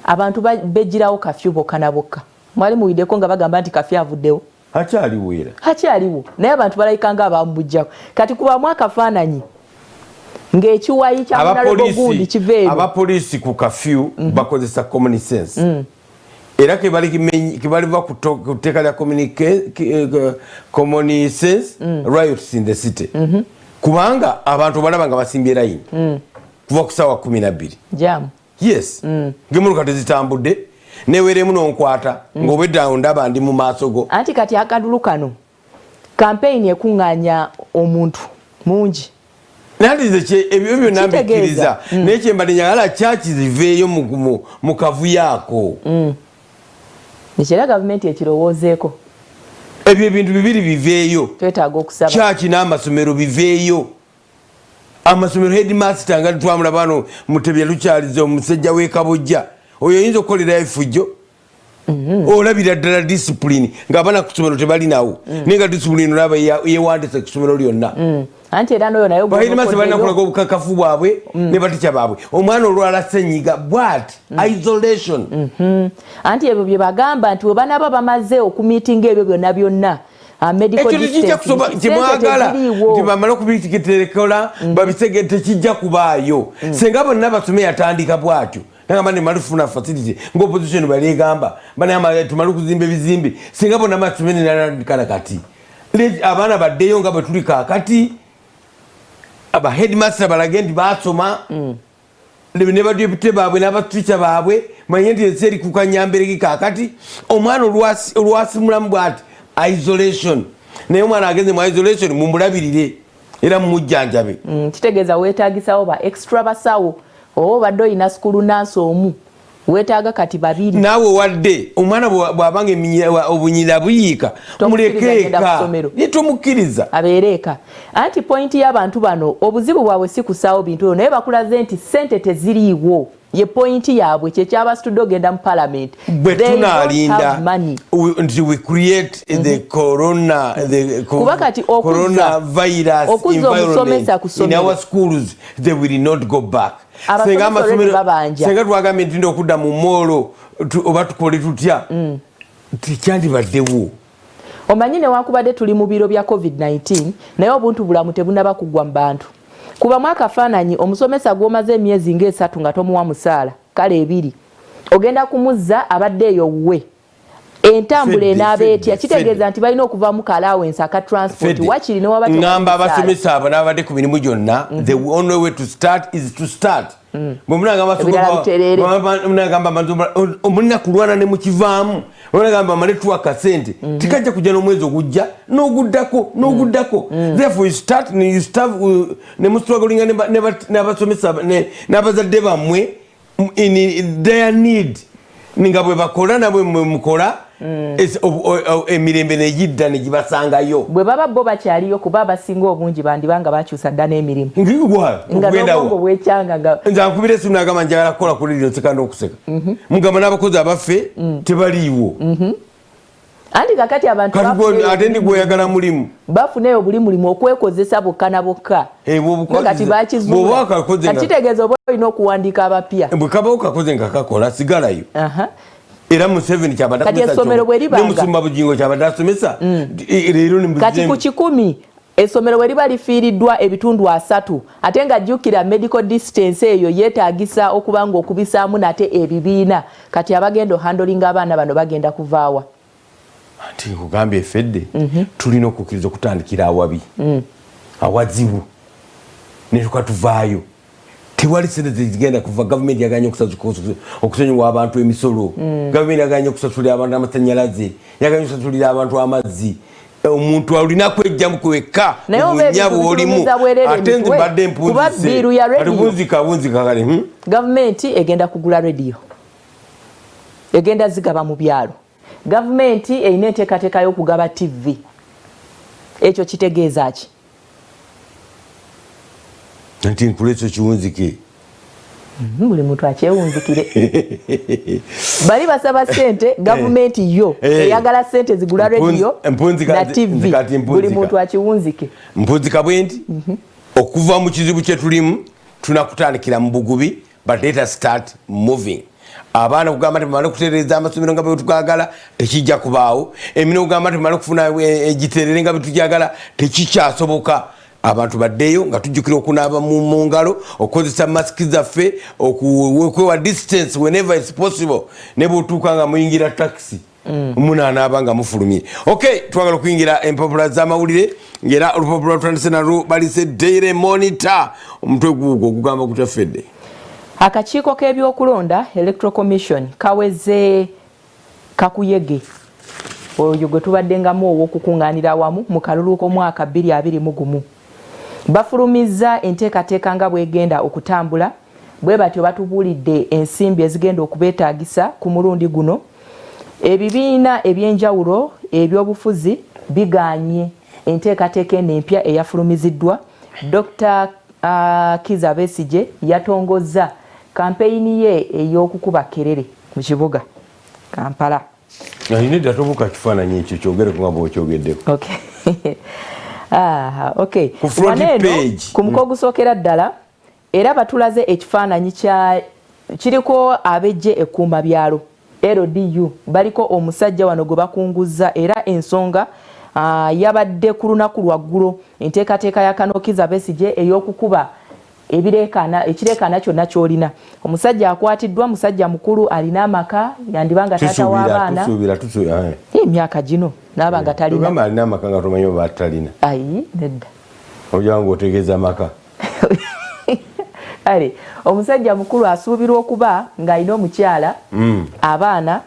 A: abantu begirawo kafyu bokka na bokka. Mwali muwiddeko nga bagamba nti kafyu avuddewo?
B: Akyaliwo era.
A: Akyaliwo, naye abantu balayika nga abamubujjako. Kati kubamu akafaananyi ng'ekiwayi kya munalebo gundi kiva eno.
B: Abapoliisi ku kafyu bakozesa common sense, era kebaliva ku tteeka lya common sense, riots in the city, kubanga abantu balaba nga basimbye layini kuva ku saawa 12.
A: Jam.
B: Yes, ng'emmotoka tezitambudde, neweremu nonkwata ng'obwedda ndaba ndi mu maaso go.
A: Anti kati akalulu kano, kampeyini ekuŋŋaanya omuntu mungi.
B: Nanti nze ebyo byonna mbikkiriza, naye kyembadde njagala kyaki ziveeyo mu kavuyo ako.
A: Ekyera gavumenti ekirowoozeeko.
B: Ebyo ebintu bibiri biveeyo.
A: Twetaaga okusaba.
B: Kyaki n'amasomero biveeyo. Amasomero, headmaster nga twamulaba no Mutebya lukyaliza, omusajja w'ekabujja oyo oyinza okukolerayo effujjo. Olabira ddala discipline ng'abaana ku ssomero tebalinawo, naye nga discipline olaba yewandise ku ssomero lyonna.
A: Anti era noyo naye
B: Baheadmaster balina kulaga obukakafu bwabwe ne batica baabwe. Omwana olwala senyiga bwati, isolation.
A: Anti ebyo bye bagamba nti bwe banaaba bamaze okumiitinga ebyo byonna byonna, medical
B: Ekyo tekijja kusoba. Kyemwagala nti bamale okubiterekola babisege, tekijja kubaayo. Senga bonna basome yatandika bwatyo, nagamba nemala tufuna facility nga opposition bali egamba banagamba tumale okuzimba ebizimbe. Singa bonna basome nenatandika kati, abaana baddeyo nga bwe tuli kaakati, aba headmaster balage nti basoma ne badepute baabwe n'abatica baabwe, manye nti ensi eri kukanyambereki. Kaakati omwana olwasimulamu bwati, isolation, naye omwana agenze mu isolation mumulabirire era mumujjanjabe.
A: Kitegeeza weetagisawo ba extra basawo, oba obadde olina school nurse omu, weetaaga kati babiri.
B: Naawe wadde omwana bw'abanga obunyira buyiika,
A: Tomukkiriza
B: muleke
A: genda ku
B: eka.
A: ssomero.
B: Ye tomukkiriza.
A: Abeere eka. Anti point y'abantu bano, obuzibu bwabwe si kusaawo bintu ebyo, naye bakulaze nti sente teziriiwo, ye point yaabwe, kyekyabasitudde ogenda mu parliament.
B: Bwe tunalinda nti we create the corona, the
A: Kuba kati
B: corona virus
A: okuzza omusomesa ku
B: in our schools, they will not go back.
A: Senga
B: twagambye nti okudda mu mall oba tukole tutya, tekyandibaddewo.
A: Omanyi, newankubadde tuli mu biro bya COVID-19, naye obuntu bulamu tebunaba kugwa mu bantu. Kubamu akafaananyi omusomesa gw'omaze emyezi ng'esatu nga tomuwa musaala, kale ebiri, ogenda kumuzza abadde eyo wuwe, entambula enaaba etya? Kitegeeza nti balina okuvamu ka allowance aka transport wakiri.
B: Newaba abasomesa abo n'abadde ku mirimu gyonna, the only way to start is to start. Bwemunagamba omulina kulwana ne mukivaamu, gamba male tuwa kasente, tikajja kujja n'omwezi ogujja n'oguddako n'oguddako. Therefore you start, you start ne mustrugglinga n'abasomesa n'abazadde bammwe in their need, nga bwe bakola nabwe mukola, emirembe negidda negibasangayo.
A: Bwe baba bo bakyaliyo, kuba abasinga obungi bandibanga bakyusa dda n'emirimu nga n'obwongo bwekyanga nga
B: Nze ankubira esimu nagamba njagala kukola ku radio, nseka n'okuseka. Mugamba n'abakozi abaffe tebaliiwo.
A: Anti kakati abantu
B: Ate ndi gweyagala mulimu.
A: Bafuneyo buli mulimu okwekozesa bokka na bokka. Kati bakizuula, kati kitegeeza oba olina okuwandiika abapya.
B: Bwe kabawo kakoze nga kakola, sigalayo. Era Museveni kyabadde
A: Kati essomero bwe libanga
B: nemusumba Bugingo kyabadde asomesa leero.
A: Kati ku 100, essomero bwe liba lifiiriddwa ebitundu 30, ate nga jjukira medical distance eyo yeetaagisa okuba nga okubisaamu nate ebibiina, kati abagenda ohandlinga abaana bano bagenda kuvaawa?
B: Anti nkugambye efedde, tulina okukkiriza okutandikira awabi, awazibu, netuka tuvaayo. Tewali sente zigenda kuva. Gavumenti yaganye okusonyiwa abantu emisolo, gavumenti yaganye okusasulira abantu amasanyalaze, yaganye okusasulira abantu amazzi. Omuntu olina kwejjamu kwekka
A: obunya
B: bwolimu. Ate nze mbadde mpunzise, bunzika kale.
A: Gavumenti egenda kugula rediyo, egenda zigaba mu byalo. Gavumenti erina enteekateeka y'okugaba TV. Ekyo kitegeeza ki?
B: Nti nkula ekyo kiwunzike.
A: Buli muntu akyewunzikire. Bali basaba sente, gavumenti yo eh. eyagala sente zigula rediyo na TV. Buli muntu akiwunzike.
B: Mpunzika bwe nti okuva mu kizibu kye tulimu tunakutandikira mu bugubi, but let us start moving. Abaana kugamba nti bamale okutereeza amasomero nga bwetugagala, tekijja kubaawo. Emirimu kugamba nti bamale okufuna egiterere nga bwetujagala, tekikyasoboka. Abantu baddeyo nga tujjukira okunaaba mu ngalo, okukozesa masiki zaffe, okwewa distance whenever it's possible, ne bwotuuka nga muyingira taxi, munaanaaba nga mufulumye. Ok, twagala okuyingira empapula z'amawulire, ngaera olupapula lutandise nalwo balise Daily Monitor. Omutwe guugwo ogugamba gutya, Fedde?
A: Akakiiko k'ebyokulonda, Electoral Commission, kaweze kakuyege oyo gwe tubaddengamu ow'okukuŋŋaanira awamu mu kalulu k'omwaka 2021. Bafulumizza enteekateeka nga bwegenda okutambula. Bwe batyo batubuulidde ensimbi ezigenda okubeetaagisa ku mulundi guno. Ebibiina ebyenjawulo ebyobufuzi bigaanye enteekateeka eno empya eyafulumiziddwa. Dr Kiza Besigye yatongozza kampeyini ye ey'okukuba kerere mu kibuga Kampala.
B: Nedda, tobuuka kifaananyi ekyo, kyogereko nga bwokyogeddeko.
A: Okay. Ah, okay.
B: Ku front
A: Wano eno,
B: page.
A: Ku muko ogusookera ddala era batulaze ekifaananyi kya kiriko ab'eggye ekkuuma byalo LDU, baliko omusajja wano gwe bakunguzza, era ensonga yabadde ku lunaku lwaggulo enteekateeka ya Colonel Kizza Besigye ey'okukuba ebireekaana, ekireekaana kyonna ky'olina. Omusajja akwatiddwa musajja mukulu, alina amaka, yandibanga taata w'abaana.
B: Tusuubira, tusuubira, eh.
A: Emyaka gino naaba nga talina.
B: Ogamba alina amaka nga tomanyi oba talina.
A: Ayi, nedda.
B: Ojja nga otegeeza amaka.
A: Ale omusajja mukulu asuubirwa okuba ng'alina omukyala, abaana,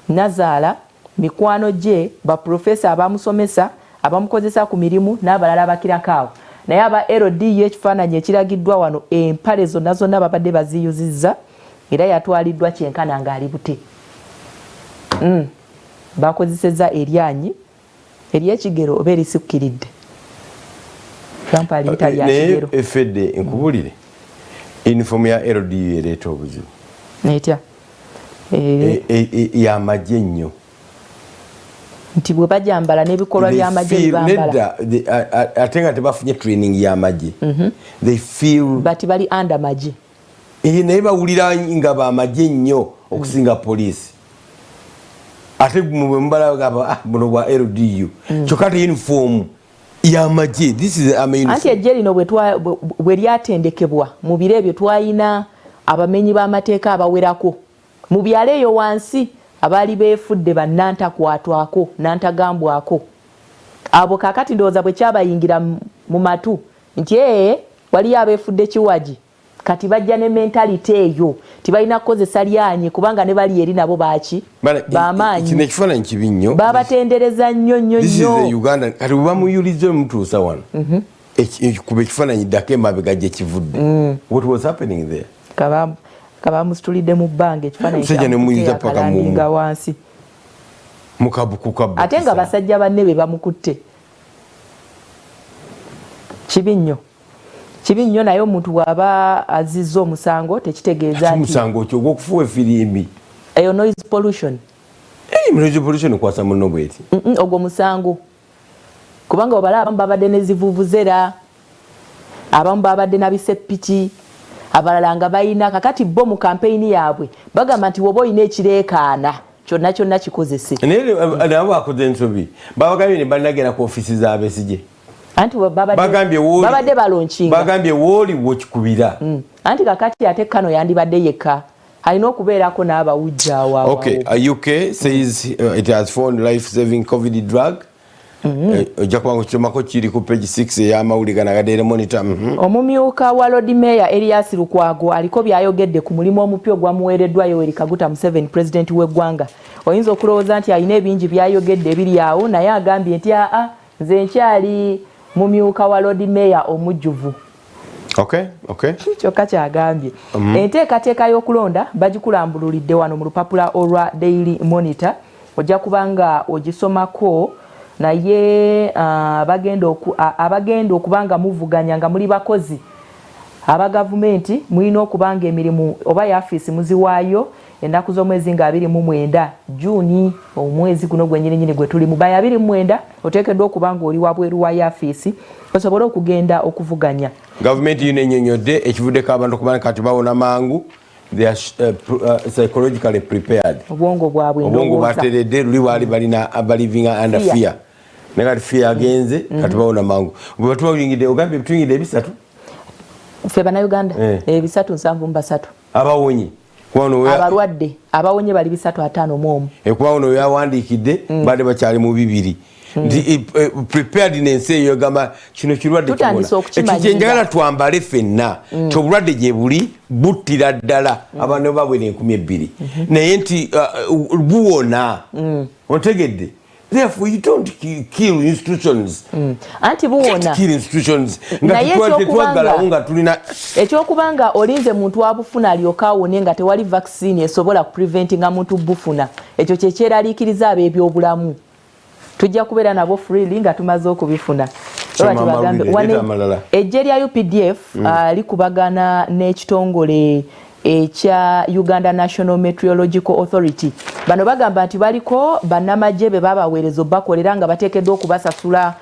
A: nazaala, mikwano gye, baprofesa abamusomesa, abamukozesa ku mirimu n'abalala abakirako awo. Naye aba LDU, ekifaananyi ekiragiddwa wano, empale zonna zonna babadde baziyuzizza, era yatwaliddwa kyenkana ng'ali bute. Bakozesezza eryanyi eryekigero oba erisukkiridde. Trump aliyita lya
B: Naye
A: kigero.
B: Efedde, nkubulire, uniform ya LDU ereeta obuzibu.
A: Etya?
B: Yamagye nnyo.
A: Nti bwe bajambala n'ebikolwa by'amagye bibambala.
B: Nedda, ate nga tebafunye training y'amagye. They feel
A: Bati bali under magye.
B: Naye bawulira nga bamagye nnyo okusinga poliisi. Ate mwe mubalagaba, ah, buno bwa LDU, kyokka te uniform y'amagye. This is army uniform.
A: Anti ejje lino bwe lyatendekebwa mu biro ebyo, twalina abamenyi b'amateeka abawerako mu byalo eyo wansi abaali beefudde bannantakwatwako, nantagambwako. Abo kaakati ndowooza bwe kyabayingira mu matu nti ee, waliyo abeefudde kiwagi, kati bajja ne mentality eyo, tibalina kukozesa lyanyi kubanga ne bali eri nabo baki. Bamaanyi.
B: Kino ekifaananyi kibi nnyo.
A: Babatendereza nnyo nnyo.
B: This is
A: nnyo.
B: the Uganda. Kati bwe bamuyuliza omutuusa wano, kuba ekifaananyi ddako emabega gye kivudde. What was happening there?
A: Kabamusitulidde mu bbanga, ekifaananyi
B: Omusajja ne muyuza paka
A: akalandinga wansi.
B: Mukabukuka.
A: Ate nga basajja banne be bamukutte. Kibi nnyo, kibi nnyo. Naye omuntu bw'aba azizza omusango tekitegeeza nti
B: Musango ki ogw'okufuwa efirimbi?
A: Eyo noise pollution.
B: Noise pollution kwasa muno bweti?
A: Ogwo musango, kubanga obala abamu babadde ne zivuvuzera, abamu babadde na bisepiki, abalala nga balina. Kakati bo mu kampeyini yaabwe bagamba nti woba olina ekireekaana kyonna kyonna kikozese.
B: Naye nabo bakoze ensobi. Babagambye ne banagenda ku ofisi za Besigye.
A: Anti
B: Bagambye wooli
A: babadde balaunchinga.
B: Bagambye wooli wokikubira.
A: Anti kakati ate kano yandibadde yekka, alina okubeerako n'abawujja awo awo.
B: Okay, UK says it has found life-saving COVID drug. Ojja kuba ng'okisomako, kiri ku page 6 ey'amawulire gano aga Daily Monitor.
A: Omumyuka wa Lord Mayor Elias Lukwago aliko byayogedde ku mulimu omupya ogwamuweereddwa Yoweri Kaguta Museveni, pulezidenti w'eggwanga. Oyinza okulowooza nti alina ebingi byayogedde ebiri awo, naye agambye nti aa, nze nkyali mumyuka wa Lord Mayor omujjuvu. Kyokka kyagambye. Enteekateeka y'okulonda bagikulambululidde wano mu lupapula olwa Daily Monitor, ojja kuba nga ogisomako. Naye abagenda okuba nga muvuganya nga muli bakozi aba gavumenti, mulina okuba nga emirimu oba yafiisi muziwaayo ennaku z'omwezi nga 29 Juni, omwezi guno gwenyininyini gwe tulimu. By 29 oteekeddwa okuba nga oli wabweru wa yafiisi osobole okugenda okuvuganya.
B: Gavumenti yino ennyonnyodde ekivuddeko abantu okuba kati bawona mangu. They are psychologically prepared.
A: Obwongo bwabwe,
B: obwongo
A: ndowooza.
B: Bateredde. Luli baali balina balivinga under
A: Fear.
B: fear, naye kati fear agenze, kati bawona mangu. Bwe batuyingidde, ogambye tuyingidde ebisatu.
A: Ffe bannayuganda?
B: Eh.
A: 373.
B: Abawonye.
A: Abalwadde abawonye bali 351.
B: Kuba ono yawandiikidde badde bakyali mu bibiri nti preparedness eyo egamba kino kirwadde.
A: Tutandise
B: Ekyo
A: okukimanyira.
B: Kyenjagala twambale ffenna, ti obulwadde gye buli buttira ddala abantu babwera 2000, naye nti buwona. Otegedde? Therefore you don't kill institutions.
A: Anti buwona.
B: Kill institutions nga
A: Naye
B: tetwaggalawo nga tulina
A: ekyokubanga olinze muntu abufuna alyoke awone nga tewali vaccine esobola kupreventinga muntu bufuna, ekyo kyekyeraliikiriza ab'ebyobulamu. Tujja kubeera nabo freely nga tumaze okubifuna.
B: Soma
A: Bati bagambe,
B: amawulire, leeta amalala.
A: Eggye lya UPDF likubagana n'ekitongole. Ekya Uganda National Meteorological Authority, bano bagamba nti baliko bannamagye be babaweereza obbakolera nga bateekeddwa okubasasula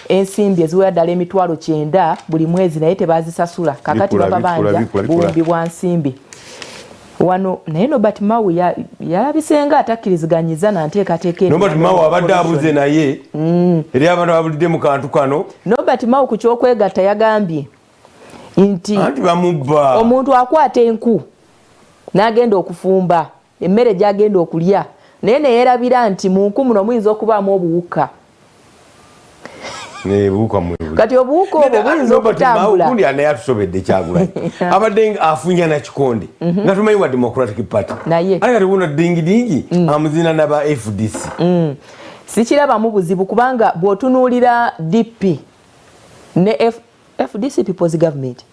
A: ensimbi eziwera ddala 90,000 buli mwezi, naye tebazisasula. Kakati bababanja buwumbi bwa nsimbi wano. Naye Norbert Mao yalabisenga atakkiriziganyiza na nteekateeka.
B: Norbert Mao abadde abuze naye eri abantu ababulidde mu kantu kano.
A: Norbert Mao ku kyokwegatta yagambye nti
B: anti bamubba.
A: Omuntu akwata enku n'agenda okufumba emmere gy'agenda okulya, naye neyerabira nti mu nku muno muyinza okubaamu obuwuka. Kati obuwuka obwo buyinza okutambula.
B: Gundi naye atusobedde. Kyagulanyi abadde afunya na kikonde nga tumanyi wa Democratic Party,
A: naye
B: ate kati buno dingidingi amuzina naba FDC.
A: Sikirabamu buzibu, kubanga bw'otunuulira DP ne FDC, People's Government,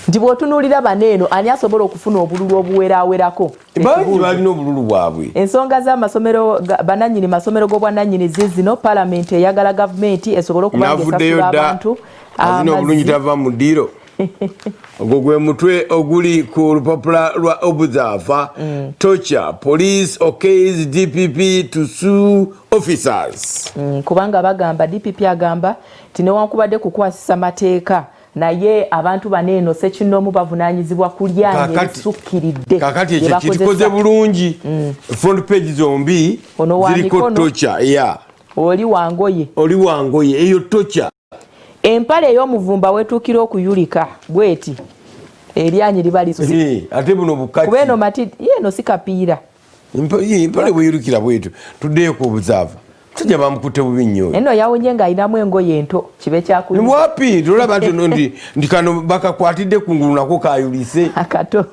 A: nti bw'otunuulira bano eno, ani asobola okufuna obululu obuwerawerako?
B: Bangi balina obululu bwabwe.
A: Ensonga z'amasomero, banannyini masomero g'obwannannyini zizino. Palamenti eyagala gavumenti esobole okuba nga
B: Navuddeyo
A: esasula
B: dda.
A: abantu
B: Azina obulungi.
A: Amazzi.
B: Tava mu ddiiro. Ogwo gwe mutwe oguli ku lupapula lwa Observer. Torture: police okays DPP to sue officers.
A: Kubanga bagamba, DPP agamba nti newankubadde kukwasisa mateeka, naye abantu bano eno sekinoomu bavunaanyizibwa kulyanya ebisukkiridde
B: Kakati
A: bye
B: ekyo
A: bakozesa.
B: Kirikoze bulungi. Front page zombi
A: Ono wa
B: ziriko
A: mikono.
B: torture ya
A: Oli wangoye.
B: Oli wangoye, eyo torture.
A: Empale ey'omuvumba wetuukira okuyulika bweti, eryanyi liba lisusi.
B: Ate buno bukati.
A: Kuba eno mati eno si kapiira.
B: Empale bweyulukira bwetu. Tuddeyo ku Observer. Musajja bamukutte bubi nnyo.
A: Eno yawonye ng'alinamu engoye ento, kibe kyakuyiza.
B: Wapi, tolaba nti nti kano bakakwatidde kungulu, nako kayulise.
A: Akato.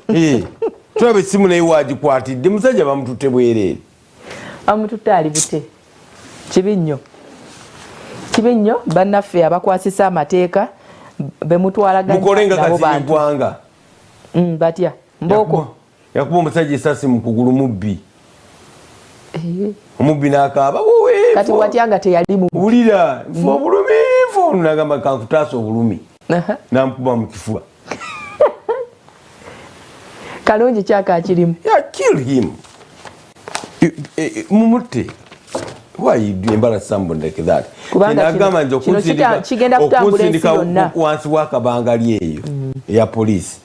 B: Tulaba essimu naye wagikwatidde. Musajja bamututte bwereere.
A: Bamututte ali bute. Kibi nnyo, kibi nnyo. Bannaffe abakwasisa amateeka bemutwalaganya
B: Mukole nga
A: nabo
B: Kasirye
A: bantu.
B: Ggwanga.
A: Batya mbooko.
B: Yakuba omusajja esasi mu kugulu, mubbi. Omubbi n'akaaba.
A: Kati watya nga teyali mu
B: Wulira, nfa obulumi, nfa obulumi. Nagamba, kankutaasa obulumi. Namukuba mu kifuba.
A: Kalungi kyakakirimu.
B: Yeah, kill him. Mumutte. Why you embarrass somebody like that?
A: Kubanga
B: Nagamba nti
A: kino kigenda kutambula ensi
B: okunsindika
A: yonna.
B: wansi w'akabangali eyo eya poliisi,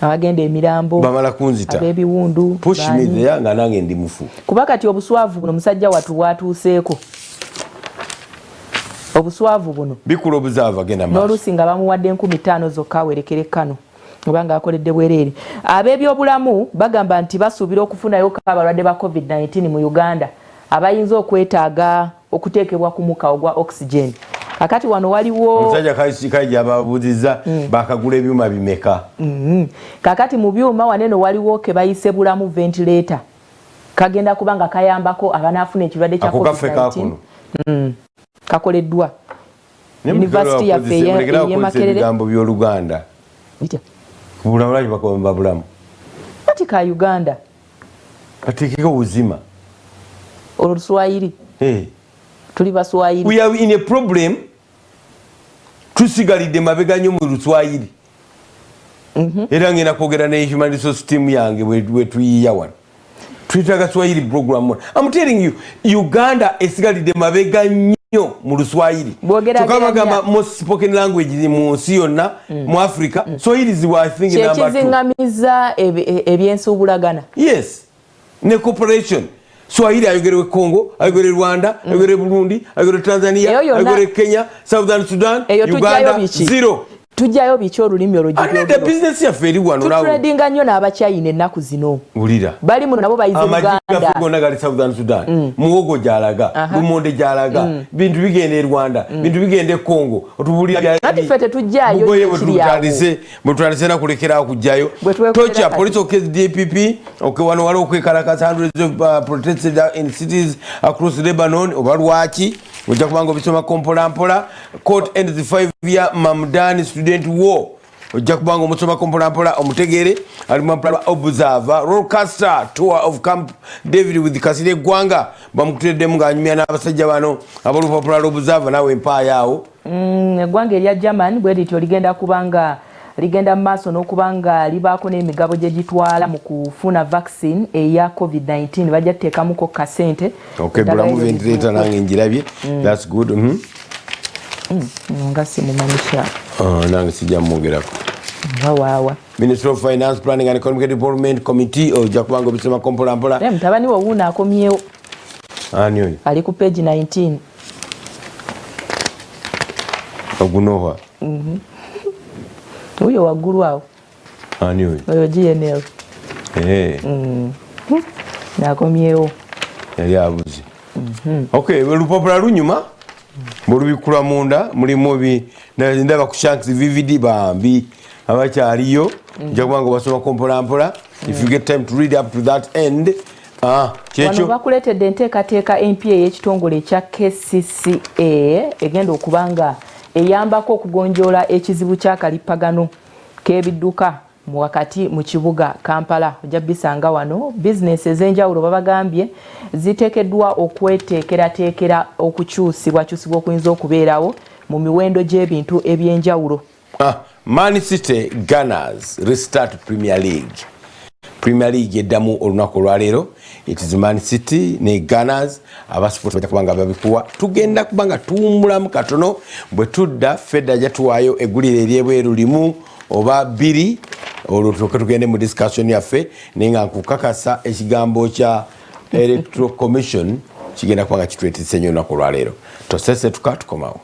A: Abagenda emirambo,
B: bamala kunzita.
A: Ab'ebiwundu.
B: Push me
A: Baani.
B: there nga nange ndi mufu.
A: Kuba kati obuswavu buno musajja wattu bwatuuseeko, obuswavu buno.
B: Bikula Observer, genda maaso.
A: N'oluusi nga bamuwadde 5,000 zokka awerekere kano oba nga akoledde bwereere. Ab'ebyobulamu bagamba nti basuubira okufunayo abalwadde ba COVID-19 mu Uganda abayinza okwetaaga okuteekebwa ku muka ogwa oxygen. Kakati wano waliwo
B: Omusajja Kaija ababuuzizza bakagula ebyuma bimeka.
A: Kakati mu byuma waneno waliwo ke bayise Bulamu ventilator, kagenda kuba nga kayambako abanaafuna ekirwadde kya
B: Ako kaffe
A: COVID-19.
B: Kakuno.
A: Kakoleddwa University yaffe ey'e Makerere.
B: Ebigambo by'Oluganda.
A: Bitya?
B: Bulamu, lwaki bakomba Bulamu?
A: Kati ka Uganda.
B: Bateekeko Buzima.
A: Olwo Luswayiri.
B: Hey.
A: Tuli Baswayiri.
B: We are in a problem. Tusigalidde mabega nnyo mu Luswayiri. Era ngenda kwogera ne human resource team yange bwe tuyiiya wano. Twetaaga Swahili program. I'm telling you, Uganda esigalidde mabega nnyo mu Luswayiri.
A: Bwogera
B: Kyokka
A: geranya.
B: bagamba most spoken language mu nsi yonna mu Africa, Swahili ziwa, I think, number two.
A: Kyekiziŋŋamiza ebyensuubulagana.
B: Yes, ne cooperation. Swahili ayogerewe Congo, ayogere Rwanda, ayogere Burundi, ayogere Tanzania,
A: Eyo yonna-
B: ayogere Kenya, Southern Sudan.
A: Eyo tujjayo
B: Uganda
A: biki?
B: zero.
A: Tujjayo biki olulimi olwo?
B: Ate the business yaffe eri wano naawe.
A: Tutradinga nnyo n'Abachina ennaku zino.
B: Wulira.
A: Bali muno nabo bayize
B: Amagi gaffe
A: Uganda.
B: gonna gali Southern Sudan. Muwogo gyalaga, lumonde gyalaga, bintu bigenda e Rwanda, bintu bigenda e Congo. Otubulira
A: Ati ffe tetujjaayo
B: bugoye
A: ekiri awo.
B: bwe tutandise nakulekerawo kujjayo.
A: Bwe twekolera
B: Torture:
A: kati.
B: police okays DPP. Okay, wano waliwo okwekalakasa, hundreds of protested in cities across Lebanon. Oba lwaki, ojja kubanga obisomako mpolampola. Court ends the 5 year Mamdani student war. Ojja kubanga omusomako mpolampola omutegeere. Ali mu Observer. Rollercoaster tour of Camp David with Kasirye Eggwanga, bamukuteddemu ng'anyumya n'abasajja bano abolupapula lw'Observer. Naawe empaayo awo.
A: Eggwanga erya German bwe lityo ligenda kuba nga Ligenda mu maaso n'okuba nga libaako n'emigabo gye gitwala mu kufuna vaccine eya COVID-19, bajja tuteekamuko kasente.
B: Okay, bulamu ventilator nange njirabye. That's good.
A: Nga simumanyisha.
B: Oh, nange sijja mwogerako.
A: Nga waawa.
B: Ministry of Finance, Planning and Economic Development Committee, ojja kubanga obisomako mpola mpola.
A: Naye mutabani we wuuno akomyewo.
B: Ani oyo?
A: Ali ku page 19.
B: Ogunoha.
A: Wuyo waggulu awo.
B: Ani oyo?
A: Oyo GNL. Nakomyewo.
B: Yali abuze. Okay, olupapula lunyuma bwolubikula munda mulimu ndaba ku Shanks VVD bambi abakyaliyo, nja kubanga obasomako mpola mpola if you get time to read up to that end.
A: Wano
B: Kyekyo.
A: Bakuleetedde enteekateeka empya ey'ekitongole ekya KCCA egenda okuba nga eyambako okugonjoola ekizibu ky'akalippagano k'ebidduka wakati mu kibuga Kampala. Ojja bisanga wano. Bizinesi ez'enjawulo babagambye ziteekeddwa okweteekerateekera okukyusibwakyusibwa okuyinza okubeerawo mu miwendo gy'ebintu ebyenjawulo.
B: Man City, Gunners restart Premier League. Premier League eddamu olunaku olwaleero. It is Man City ne Gunners. Abasipoti bajja kubanga babikuwa. Tugenda kubanga tuwummulamu katono, bwe tudda fedda ajja tuwaayo eggulire eryebweru limu oba bbiri, olwo tulyoke tugende mu discussion yaffe. Naye nga nkukakasa ekigambo kya Electoral Commission kigenda kubanga kitwetisse nnyo olunaku olwaleero. Tosesetuka, tukomawo.